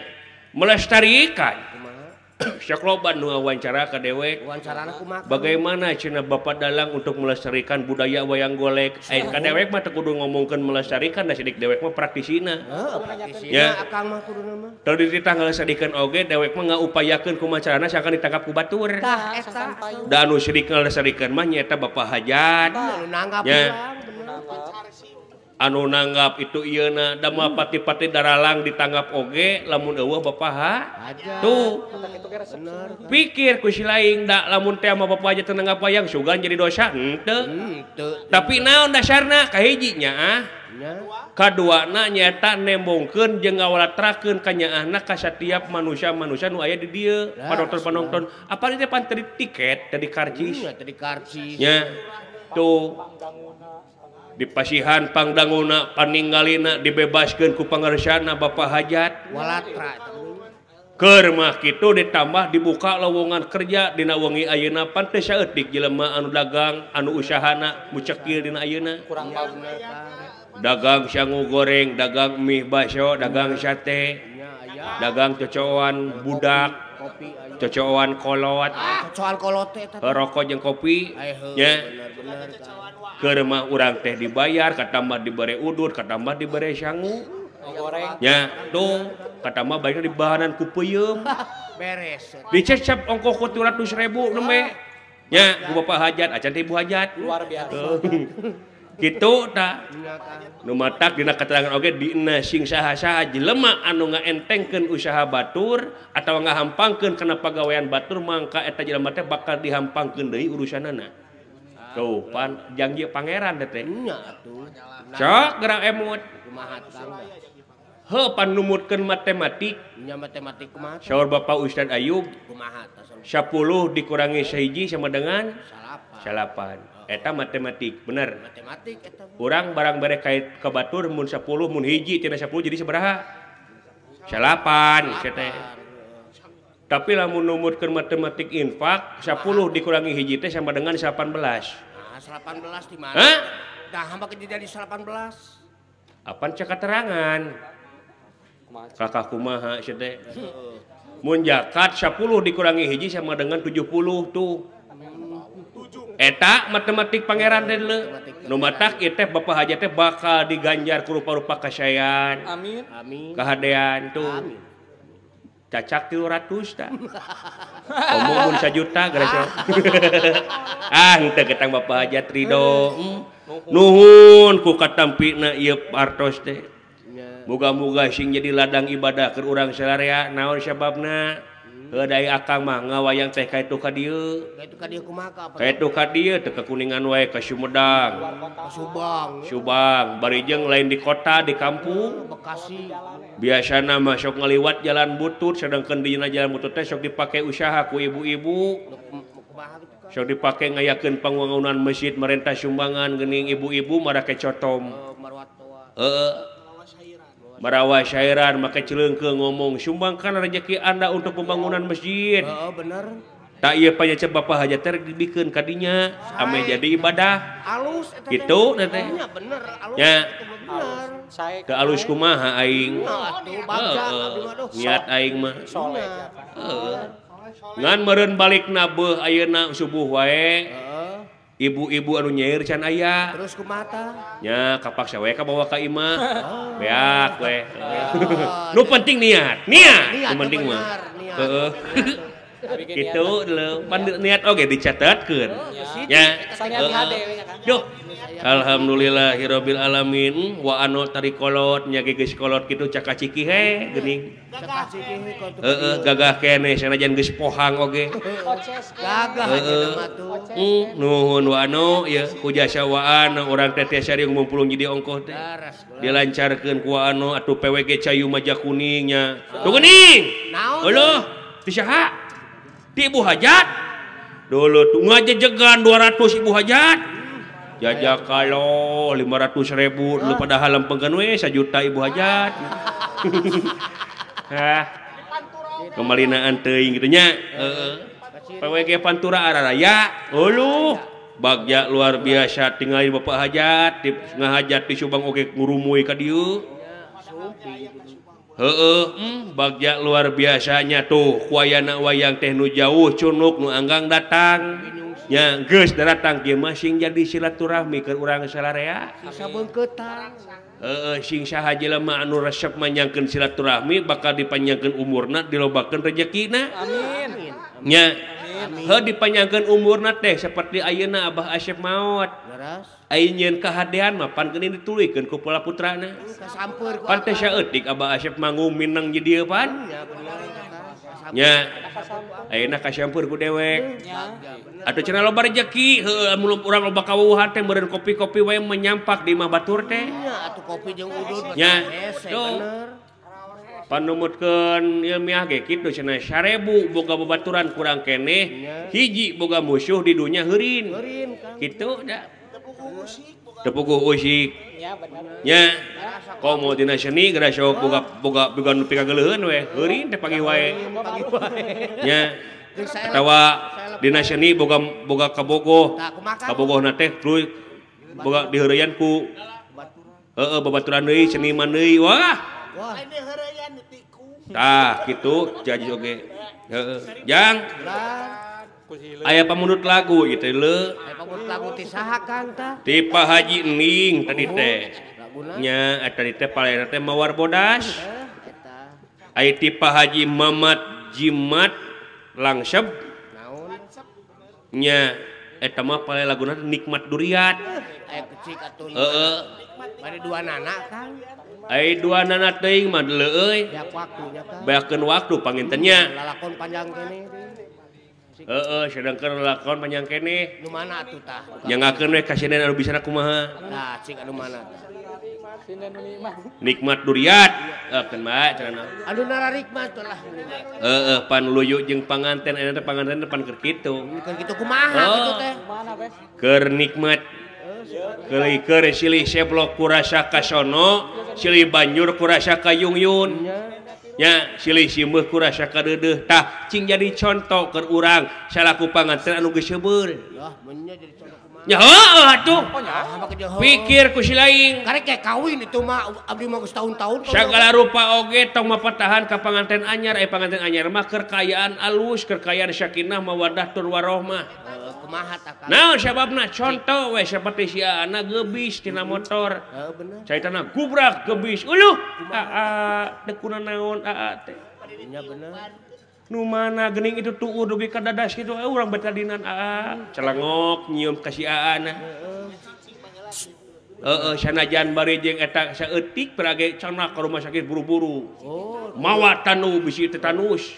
melestarikan. Sok loba nu wawancara ka dewek. Bagaimana cenah Bapak Dalang untuk melestarikan budaya wayang golek? Aya ka dewek mah teu kudu ngomongkeun melestarikan da sidik dewek mah praktisina. Heeh, praktisina akang mah kuduna mah. Teu dititah ngalestarikan oge dewek mah ngaupayakeun kumaha carana sangkan ditangkap ku batur. Tah eta. Da anu sidik ngalestarikan mah nyaeta Bapak Hajat. Anu nanggap anu nanggap itu ieuna da mah pati-pati daralang ditanggap oge lamun eueuh Bapak Hajat. Tuh. Pikir ku si laing da lamun teh mah Bapak Hajat teu nanggap wayang sugan jadi dosa henteu. Tapi naon dasarna kahiji nyaah. Kaduana nyaeta nembongkeun jeung ngawalatrakeun kanyaahna ka satiap manusia-manusia nu aya di dieu, panonton-panonton. Apa teh pan teu tiket teu di karcis. Teu di karcis. Nya. Tuh. Dipasihan pangdanguna paninggalina dibebaskeun ku pangarsana Bapak Hajat. Walatra. Keur mah kitu ditambah dibuka lowongan kerja dina wengi ayeuna pan teu saeutik jelema anu dagang anu usahana mucekil dina ayeuna. Kurang dagang sangu goreng, dagang mie bakso, dagang sate, dagang cocoan budak, cocoan kolot, cocoan kolot teh eta. Rokok jeung kopi nya. Keur mah urang teh dibayar, katambah dibere udut, katambah dibere sangu. Nya, tuh katambah baikna dibahanan ku peuyeum. Beres. Dicecep ongkoh ku 300.000 nembe. Nya, ku Bapak Hajat, acan teh Ibu Hajat. Luar biasa. Kitu tah. Nu matak dina keterangan oge dina sing saha-saha jelema anu ngaentengkeun usaha batur atawa ngahampangkeun kana pagawean batur mangka eta jelema teh bakal dihampangkeun deui urusanana. Tuh, pan janji pangeran teh. Nya atuh. Sok gerang emut. Kumaha tang. Heuh pan numutkeun matematik. Nya matematik kumaha? Saur Bapak Ustad Ayub. Kumaha tah? 10 dikurangi 1 sama dengan 9. 8. Eta matematik, bener. Matematik eta. Urang barang bere kait ka batur mun 10 mun hiji tina 10 jadi sabaraha? 8 teh. Tapi lamun numutkeun matematik infak 10 dikurangi hiji teh sama dengan 18. Nah, 18 di mana? Hah? Tah hamba jadi 18. Apan cek keterangan? Kakak kumaha sia teh. Mun zakat 10 dikurangi hiji sama dengan 70 tuh. Eta matematik pangeran teh leu. Nu matak ieu teh Bapak Haji teh bakal diganjar ku rupa-rupa kasayan. Amin. Amin. Kahadean tuh. Amin. Cacak 300 tah. Komo mun 1 juta gara. Ah, henteu ketang Bapak Hajat ridho. Nuhun ku katampina ieu artos teh. Muga-muga sing jadi ladang ibadah keur urang sararea naon sababna? Heuh da akang mah ngawayang teh ka itu ka dieu. Ka itu ka dieu kumaha ka? Ka itu ka dieu teh ka Kuningan wae ka Sumedang. Ka Subang. Subang, bari jeung lain di kota di kampung. Bekasi. Biasana mah sok ngaliwat jalan butut sedangkan dina jalan butut teh sok dipake usaha ku ibu-ibu. Sok dipake ngayakeun pangwangunan masjid merentah sumbangan geuning ibu-ibu marake cotom. Heeh. Marawa syairan make celeungkeung ngomong sumbangkan rezeki Anda untuk pembangunan masjid. Heeh, bener. Tak ieu panyecep Bapak Hajat teh dibikeun ka dinya ame jadi ibadah. Alus eta teh. Kitu teh teh. Nya bener, alus. Nya. Bener. Teu alus kumaha aing. Niat aing mah. Soleh. Heeh. Ngan meureun balikna beuh ayeuna subuh wae. Ibu-ibu anu nyair can aya. Terus kumaha tah? Nya kapaksa we ka bawa ka imah. Beak we. Nu penting niat. Niat nu penting mah. Heeh. Kitu leuh pan niat oge dicatetkeun. Nya. Duh. Alhamdulillahirabbil alamin wa anu tari kolot nya ge geus kolot kitu cakaciki he geuning. Heeh gagah keneh sanajan geus pohang oge. Gagah aja mah tuh. Nuhun wa anu ieu ku jasa wa anu urang teh tiasa riung mumpulung jadi ongkoh teh. Dilancarkeun ku wa anu atuh PWG Cayu Maja Kuning nya. Tuh geuning. Eueuh ti saha? Ti Ibu Hajat. Dulu tuh ngajejegan 200 Ibu Hajat. Jajak kalau 500.000 lu padahal lempengkeun we 1 juta Ibu Hajat. Hah. Kemalinaan teuing kitu nya. Heeh. PWG Pantura Araraya. Uluh, bagja luar biasa tingali Bapak Hajat, ngahajat di Subang oge ngurumuy ka dieu. Heeh, bagja luar biasanya tuh kuayana wayang teh nu jauh cunuk nu anggang datang. Nya geus datang kieu mah sing jadi silaturahmi keur urang sararea. Sabeungkeutan. Heeh, sing saha jelema anu resep manjangkeun silaturahmi bakal dipanjangkeun umurna dilobakeun rejekina. Amin. Nya heuh dipanjangkeun umurna teh seperti ayeuna Abah Asep maot. Aya nyieun kahadean mah pan geuning dituluykeun ku pola putrana. Pan teh saeutik Abah Asep manggung minang di dieu pan. Nya ayeuna kasampeur ku dewek. Atuh cenah loba rejeki heueuh mun urang loba kawuhan teh meureun kopi-kopi wae menyampak di imah batur teh. Nya atuh kopi jeung udud nya bener. Panumutkeun ilmiah ge kitu cenah 1000 boga babaturan kurang keneh hiji boga musuh di dunya heurin. Kitu da. Teu puguh usik. Nya bener. Nya komo dina seni geura sok boga boga nu pikageleuheun we heurin teh pagi wae. Nya atawa dina seni boga boga kabogoh. Kabogohna teh tuluy boga diheureyan ku heeh babaturan deui seniman deui. Wah. Tah kitu jadi oge. Heeh. Jang. Aya pamundut lagu gitu leuh. Aya pamundut lagu ti saha kan tah? Ti Pak Haji Ening tadi teh. Nya tadi teh palena teh mawar bodas. Aya ti Pak Haji Mamat Jimat Langsep. Nya eta mah pale laguna nikmat duriat. Aya kecik atuh. Heeh. Bari dua nana kan. Ai dua nana teuing mah deuleu euy. Beak waktunya kan. Beakeun waktu pangintennya. Lalakon panjang keneh. Heeh, sedangkan lalakon panjang keneh. Nu mana atuh tah? Nyangakeun we kasieun anu bisana kumaha. Tah, cing anu mana tah? Nikmat duriat keun bae cenah. Anu nararikmat lah. Heeh, pan luyu jeung panganten ayeuna teh panganten pan keur kitu. Keur kitu kumaha kitu teh? Keur nikmat. Keur silih seblok kurasa ka sono, silih banjur kurasa ka yungyun. Nya silih simeuh kurasa ka deudeuh. Tah cing jadi conto keur urang salaku panganten anu geus seubeul. Lah mun nya jadi conto kumaha? Nya heueuh atuh. Pikir ku si laing. Karek ge kawin itu mah abdi mah geus tahun-tahun. Sagala rupa oge tong mapatahan ka panganten anyar, eh panganten anyar mah keur kaayaan alus, keur kaayaan sakinah mawaddah tur warohmah. Kumaha tah? Naon sababna? Conto we saperti si Aana geubis tina motor. Heeh bener. Caritana gubrak gebis. Uluh, aa teu kunaon aa teh. Nya bener. Nu mana geuning itu tuur dugi ka dadas kitu urang betadinan aa. Celengok nyium ka si Aana. Heeh, sanajan bari jeung eta saeutik perage cenah ka rumah sakit buru-buru. Oh, mawa tanu bisi tetanus.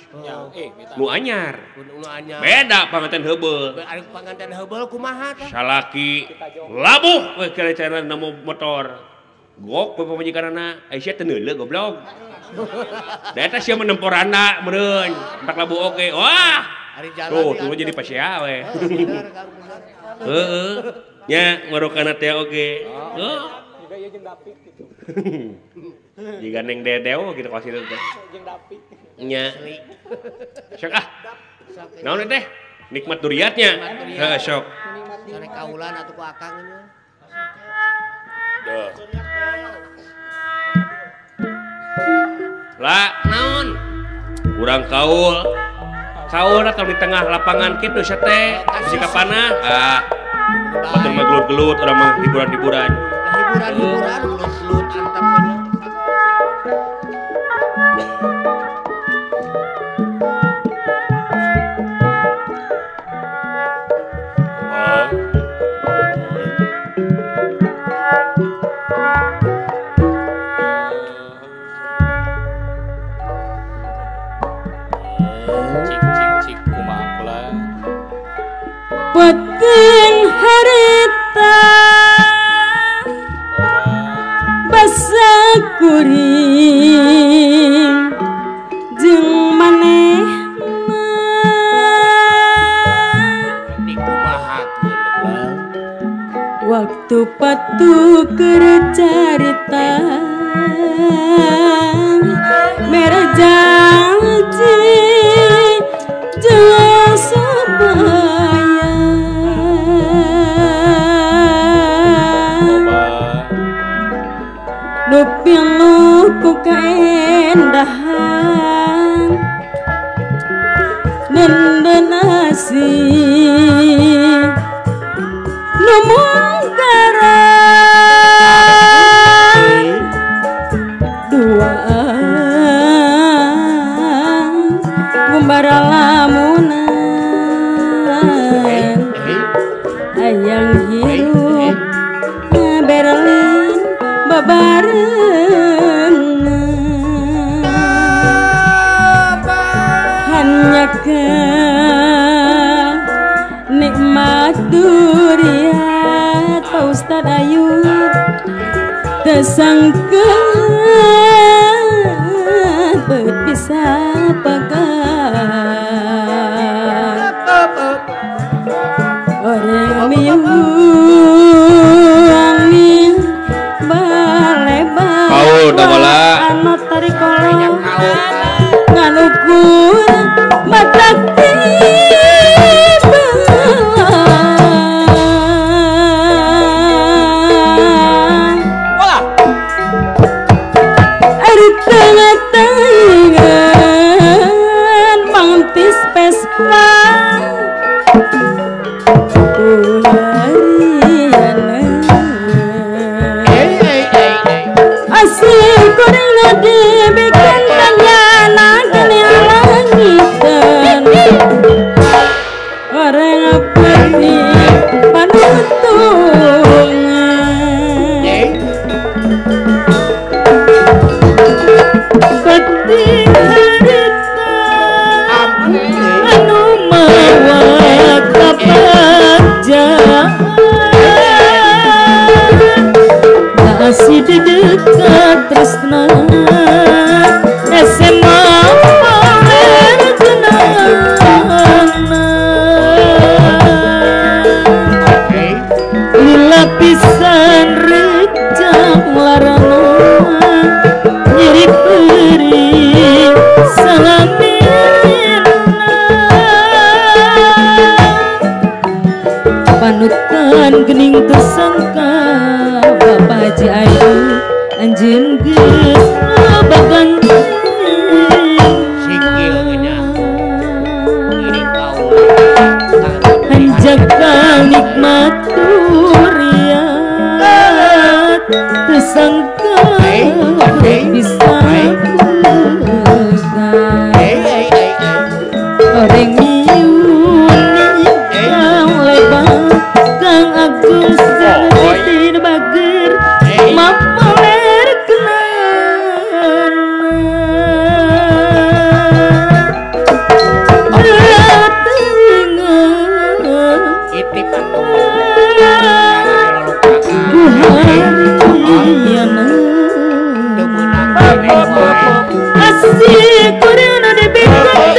Nu anyar. Nu anyar. Beda panganten heubeul. Ari panganten heubeul kumaha tah? Salaki labuh we kalecaran nemu motor. Gok we pamajikanana, ai sia teu neuleuh goblok. Da eta sia menemporana meureun, entak labuh oge. Wah. Tuh, tunggu jadi pasea we. Heeh. Nya marokana teh oge. Heeh. Juga ieu jeung dapik gitu. Jiga neng dedeo gitu kasih teh. Jeung dapik. Nya. Sok ah. Naon teh? Nikmat duriatnya. Heeh, sok. Sore kaulan atuh ku akang nya. Duh. Lah, naon? Urang kaul. Kaul atau di tengah lapangan kitu sia teh, bisi ka panah. Ah. Batur mah gelut-gelut, urang mah hiburan-hiburan. Hiburan-hiburan, gelut-gelut antep aja. Cik cik cik kumaha kula. Peuting harita basa kuring jeung manehna waktu patu keur carita mere janji jeung sabaya. Nu pilu ku kaendahan nenden asih nu mungkaran duaan ngumbara lamunan hayang hirup ngaberlin babarengan hanya ke nikmat duriat Pak Ustad Ayub tersangka bisa pegang orang miung balebar kaul dabala anu tarikolo nganukur mata Tresna SMA pamer kenana lila pisan rejang larana nyeri perih salamina panutan gening tersangka Bapak Haji Ayu anjeun geus baganti sikil nya iring kaul hanjakal nikmat turiat tersangka bisa orang miun kang lebar kang agung seperti bager mapaler kenana itip asih kurang dibikun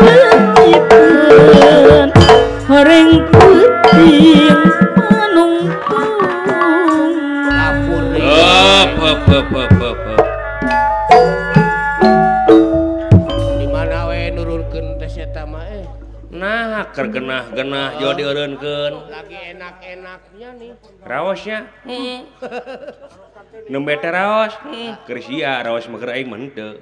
leungiteun horeng peuting panungtung di mana we nurunkeun teh eta mah nah keur genah-genah jo dieureunkeun lagi enak-enaknya nih raosnya nembe teh raos keur sia raos mah keur aing mah henteu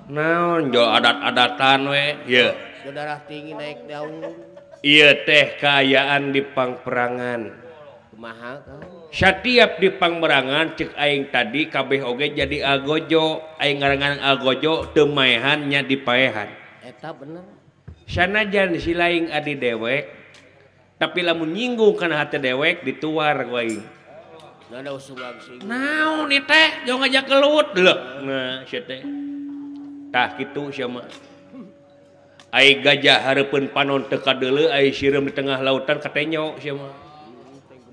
naon jo adat-adatan we ieu darah tinggi naik daun ieu teh kaayaan di pangperangan kumaha satiap di pangperangan cek aing tadi kabeh oge jadi agojo aing ngarangan agojo teu maehan nya dipaehan eta bener sanajan si laing adi dewek tapi lamun nyinggung kana hate dewek dituar ku aing naon ieu teh jauh ngajak gelut leuh nah sia teh tah kitu sia mah ai gajah hareupeun panon teu kadeuleu ai sireum di tengah lautan katenyo sia mah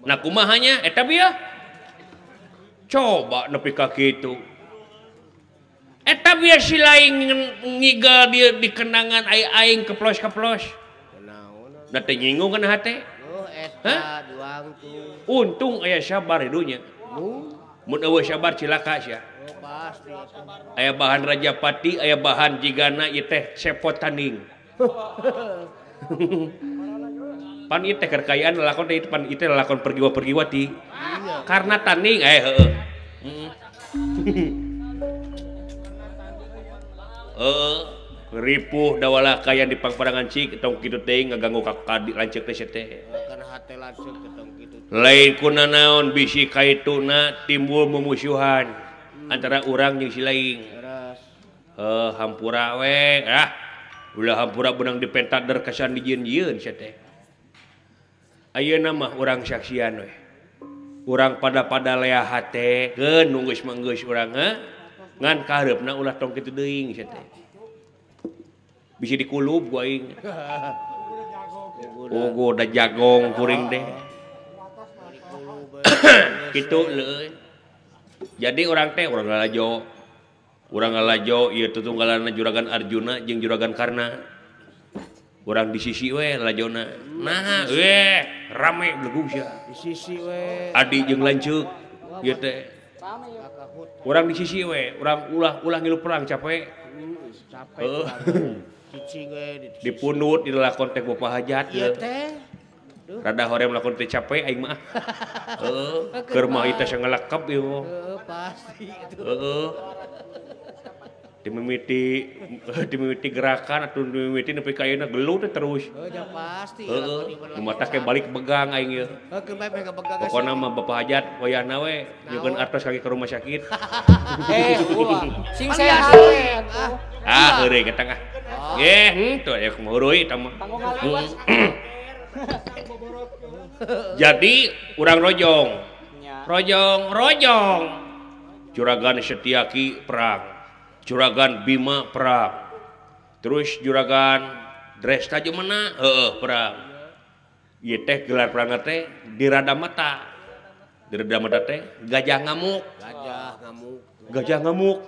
nah kumaha nya eta bieu coba nepi ka kitu eta bieu si laing ngigal dia di kenangan ai aing keplos-keplos da teh nyinggung kana hate oh eta duang tuh untung aya sabar hidunya mun eueuh sabar cilaka sia aya bahan Rajapati aya bahan jigana ieu teh sepot tanding pan ieu teh kekayaan lalakon teh pan ieu teh lalakon pergiwa-pergiwati karena tanding heueuh heeh ripuh dawalah kaya di pangperangan cik tong kitu teh ngaganggu ka lanceuk teh teh kana hate lanceuk tong kitu lain kunanaon bisi kaituna timbul memusuhan antara urang jeung si laing hampura we ah ulah hampura benang dipentader kesan dijieun-jieun sia teh ayeuna mah urang saksian we urang pada-pada lea hate keun nu geus mah geus urang ngan kahareupna ulah tong kitu deui sia teh bisi dikulub ku aing ogo da jagong kuring teh kitu leuy. Jadi orang teh orang ngalajo ieu tutunggalanna juragan Arjuna jeung juragan Karna. Urang di sisi we lajona. Nah, we rame belegug sia. Di sisi we. Adi jeung lanceuk ieu teh. Urang di sisi we, urang ulah ngilu perang capek. Capek. Cicing we dipundut di lalakon teh Bapak Hajat ieu teh. Rada horem lakon teh capek aing mah. Heeh, keur mah ieu teh sangalakep ieu. Heeh, pasti itu. Heeh. Dimimiti gerakan atau dimimiti nepi ka ayeuna gelut teh terus. Heuh, ja pasti. Heeh, mata ke balik begang aing ieu. Heuh, keur bae begang. Pokona mah Bapak Hajat wayahna we nyukeun artos kaki ke rumah sakit. Eh, sing sehat we atuh. Ah, heureuy ka tengah. Nggih, henteu aya kumaha heureuy eta mah. Jadi urang rojong. Rojong. Juragan Setiaki perang. Juragan Bima perang. Terus juragan Dresta jeung mana? Heueuh perang. Ieu teh gelar perang teh di Radamata. Diredam eta teh gajah ngamuk. Gajah ngamuk. Gajah ngamuk.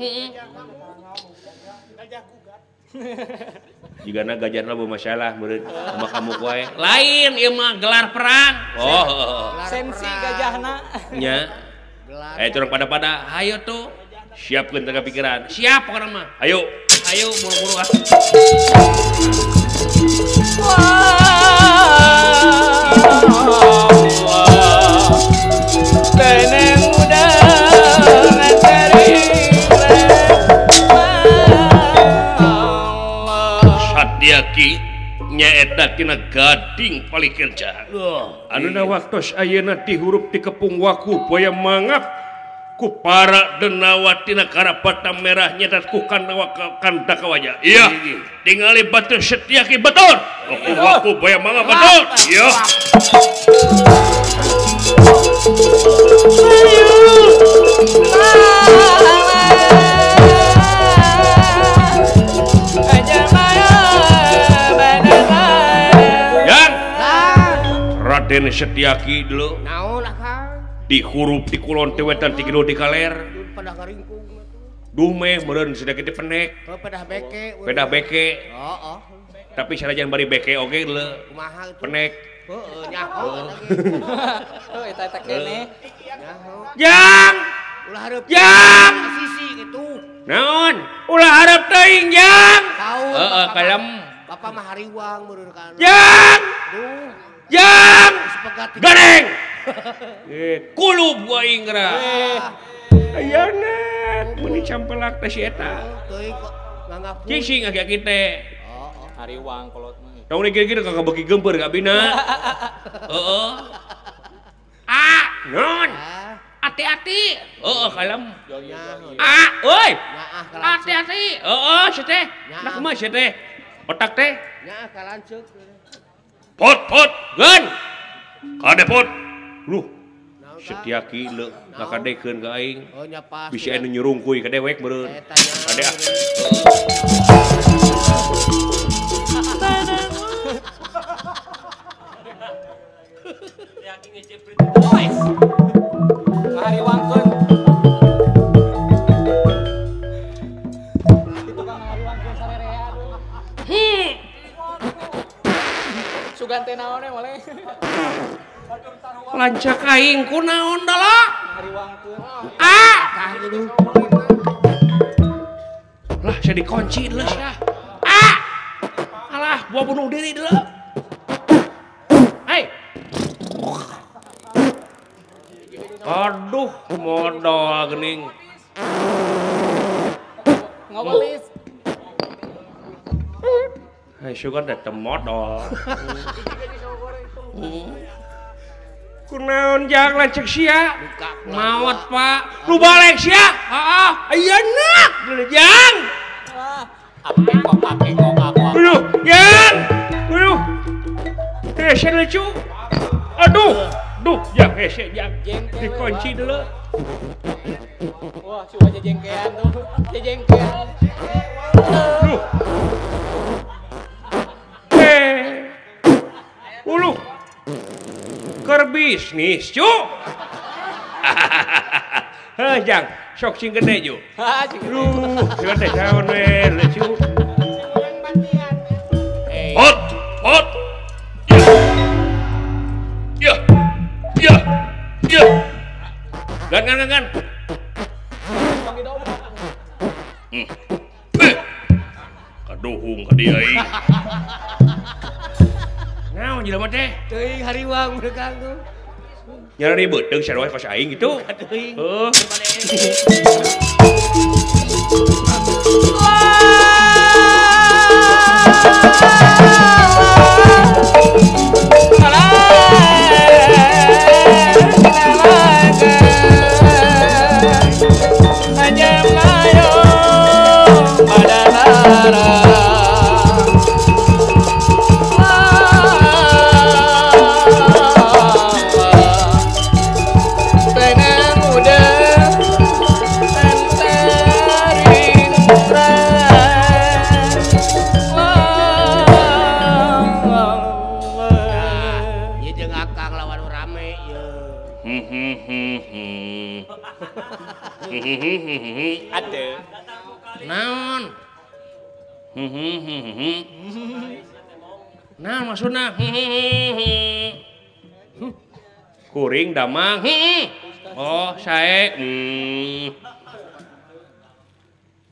Jigana gajahna bermasalah meureun mah ngamuk wae. Lain ieu mah gelar perang. Oh, sensi gajahna. Nya. Curang pada-pada hayo tuh. Siapkeun tenaga pikiran. Siap pokona mah. Ayo, ayo buru-buru ah. Satyaki nyaeta tina gading palikir jahat. Anuna waktos ayeuna dihurup dikepung waku boya mangap ku para denawa tina karapata merah nyetat ku kandawa kanda kawaja. Iya, tingali batur Satyaki betul. Ku waku boya mangap betul. Iya. Yang Raden Satyaki dulu dihurup di kulon teh wetan ti kidul di kaler duh meh meureun sedekit penek pedah beke heeh tapi sanajan bari beke oge leu penek heeh nyaho heuh eta eta keneh jang ulah hareup jang sisi kitu naon ulah hareup teuing jang heeh kalem bapak mah hariwang meureun ka jang duh jang goreng kulub gua ingrat ayana meni campelak teh si eta cicing aki-aki teh hariwang kolot mah tong gini-gini kagak beuki geumpeur ka bina heeh ah non hati-hati heeh kalem ah euy hati-hati heeh si teh nah kumaha si teh otak teh nyaah kalanceuk pot pot geun kade pot luh Satyaki leu ngakadekeun ka aing bisi anu nyurungkuy ka dewek meureun kade ah ngahariwangkeun di tukang ngahariwangkeun sarerea sugan teh naon we lancak aing kunaon dala ah lah saya dikunci dulu sia ah alah gua bunuh diri dulu hei aduh modal gening ngobelis hei sugan teh modal kunaon jang lancek sia maot pak lu balik sia heeh ayeuna jang aduh jang aduh hese lucu aduh duh jang hese jang dikunci dulu wah coba jejengkean tuh jejengkean duh uluh keur bisnis cu heuh jang sok sing gede ju duh sing gede saon we lucu hot hot ya ya ya gan gan gan kaduhung ka dieu aing naon jelema teh teuing hariwang mereka tuh nyari beuteung sarua kos aing gitu heuh Atuh. Naon? Nah maksudna kuring damang. Oh, sae.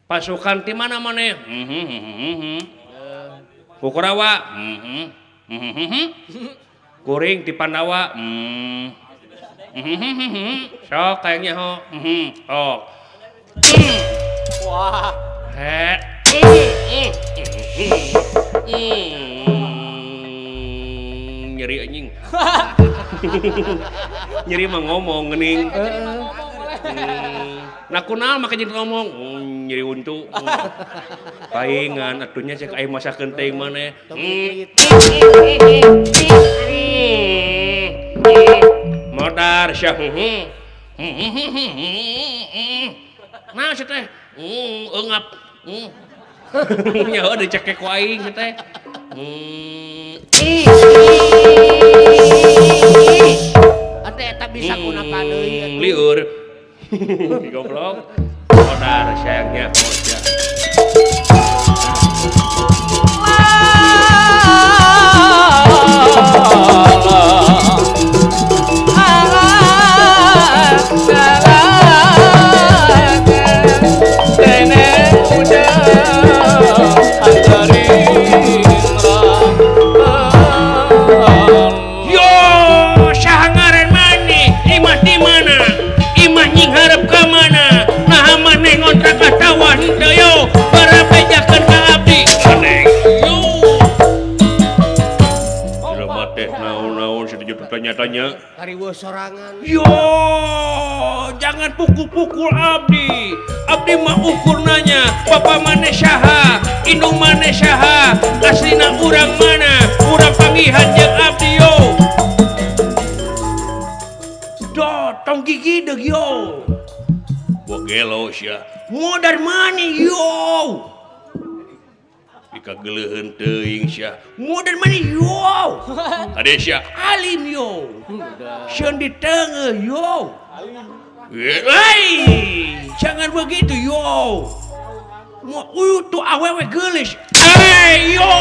Pasukan ti mana maneh? Kukurawa. Kuring ti Pandawa. Sok kayaknya ho. Oh. Wah. He. Nyeri anjing. Nyeri mah ngomong geuning. Nah kunaon make jadi ngomong nyeri untu. Paingan atunya cek aing masakeun teuing maneh. Modar sia. Nah sia teh eungap. Nyaho dicekek ku aing sia teh. Atuh eta bisa kuna padeui lieur. Goblok. Modar sayangnya bocah. Yo, saha ngaran maneh? Imah di mana? Imah nyinghareup ka mana? Naha maneh ngontrak atawa henteu yo? Barabejakeun ka abdi. Aneh. Yo. Jelema teh naon-naon setuju tanya-tanya. Kariweuh sorangan. Yo, jangan pukul-pukul abdi. Abdi mah ukur nanya, bapak maneh saha? Indung maneh saha? Aslina urang mana? Urang panggihan jeung abdi yo. Do, tong gigi deuk yo. Bogelo sia. Modar maneh yo. Dikageleuheun teuing sia. Modar maneh yo. Kade sia alim yo. Sieun diteungeuh yo. Hei, jangan begitu yo. Mau tuh awewe geulis. Hey yo,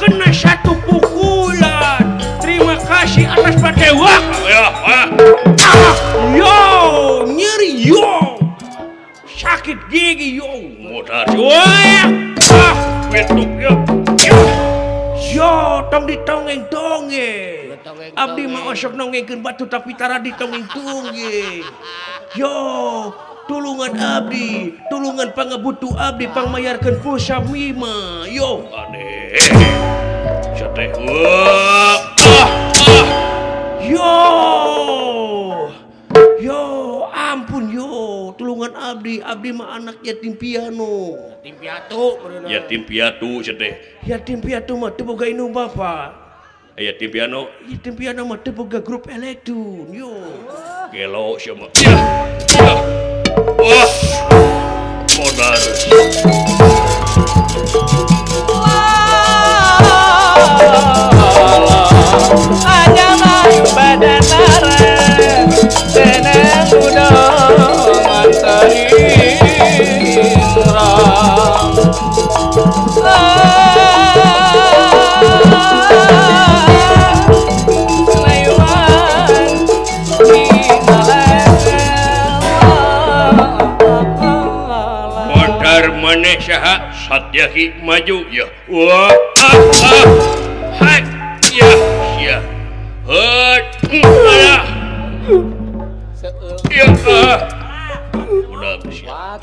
kena satu pukulan. Terima kasih atas patewak. Ya, ah, yo, nyeri yo. Sakit gigi yo. Modar. Wah, ah, bentuk yo. Yo, tong ditongeng-tongeng. Abdi mah osok nongengkeun batu tapi tara ditongeng-tongeng. Yo, tulungan abdi, tulungan pangabutuh abdi pangmayarkeun pulsa mima. Yo, aneh. Sia teh. Ah, ah. Yo. Yo, ampun yo, tulungan abdi, abdi mah anak yatim piano. Yatim piatu beuneuh. Yatim piatu sia teh. Yatim piatu mah teu boga indung bapa. Yatim piano, yatim piano mah teu boga grup Electune. Yo. Gelo sia mah. Ya. Ya. Wah. Modar. Aja mayu badan marah, senang udah Modar maneh saha? Satyaki maju ya. Wah, ah, ah. Hai, ya, ya. Hut, alah. Ya, ah. Udah siap.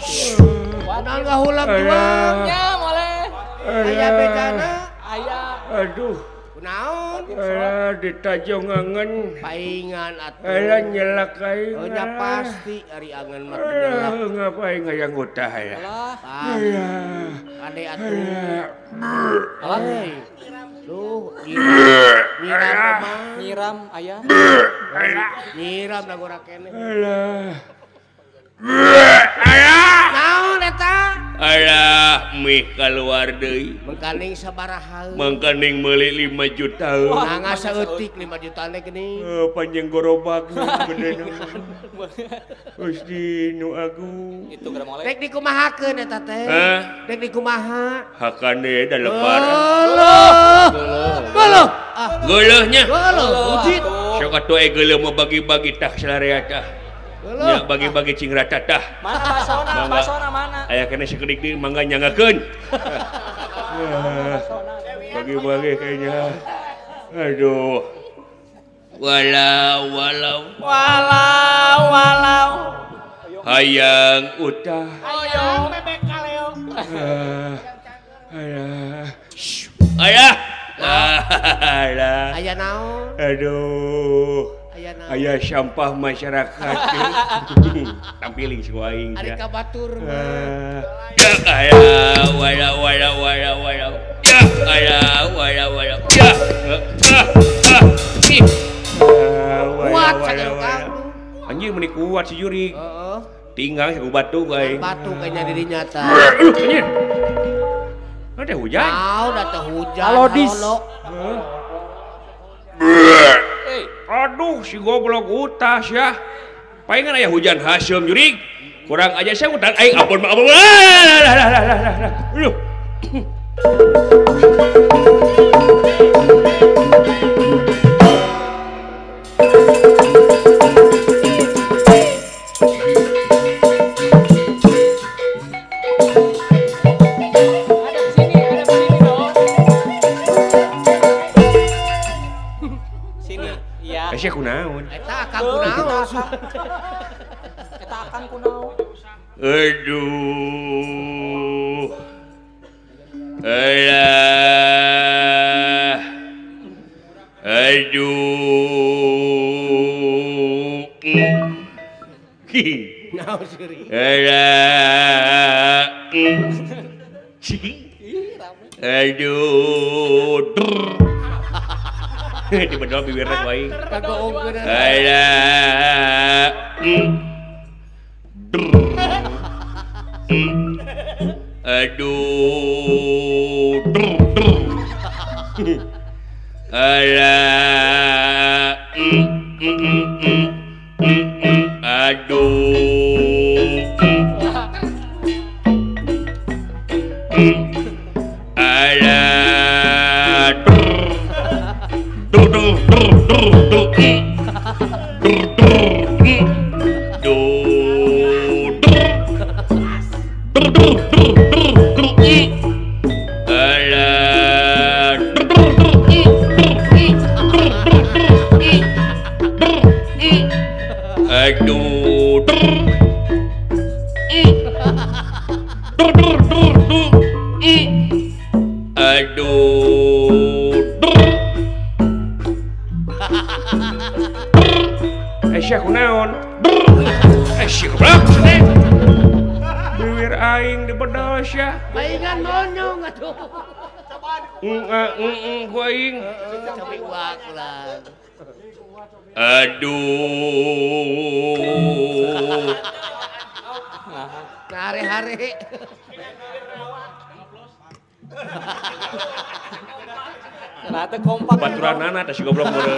Kunaon ngahuleng tuang? Ya, boleh. Aya bejana. Aya. Aduh. Kunaon? Alah ditajongangan. Paingan atuh. Alah nyelak aing. Oh nya pasti ari angen mah teu nyelak. Ngapain hayang utah ya. Alah. Alah. Ade atuh. Alah. Duh, nyiram mah. Nyiram aya. Nyiram nagora keneh. Alah. Alah. Naon eta? Alah, Ameh kaluar deui. Mengkaning sabaraha? Mengkaning meuli 5 juta. Nah saeutik 5 juta teh geuning. Panjang gorobak gede. Gusti nu agung. Itu geura molek. Rek dikumahakeun eta teh? Rek dikumaha? Hakane da lebar. Geuleuh. Geuleuh nya. Geuleuh. Wujud. Sok atuh geuleuh mah bagi-bagi tah salarea tah. Ya bagi-bagi cing rata tah. Mana basona? Basona mana? Aya kene sakedik deui mangga nyanggakeun. Bagi-bagi kayaknya. Aduh. Walau walau walau walau hayang utah. Hayang bebek kaleo. Alah. Ayah. Alah. Aya naon? Aduh. Aya sampah masyarakat. Tampiling si aing. Ari ka batur mah. Ya alah walau walau walau walau. Ya alah walau walau. Ya. Kuat sagala kang. Anjing meni kuat si jurig. Heeh. Tinggal saku batu aing. Batu kayaknya diri nyata. Aduh anjir. Ada hujan. Tahu da teh hujan. Halodis. Aduh si goblok utas ya. Palingan aya hujan haseum jurig. Kurang aja saya utan aing ampun ampun. Aduh. Ada sini dong. Sini. Iya. Sia kunaon? Eta akang kunaon? Eta akang kunaon? Aduh. Alah. Aduh. Naon seuri? Alah. Aduh. Di bedol bibirna ku aing. Kagoongkeun. Alah. Aduh. Alah. Aduh. Alah. Aduh. Aduh. Sia kunaon? Sia goblok. Bibir aing dibedol sia. Paingan monyong atuh. Ku aing. Cabe uak ulah. Aduh. Hare-hare. Nah, teh kompak. Baturanana teh si goblok meureun.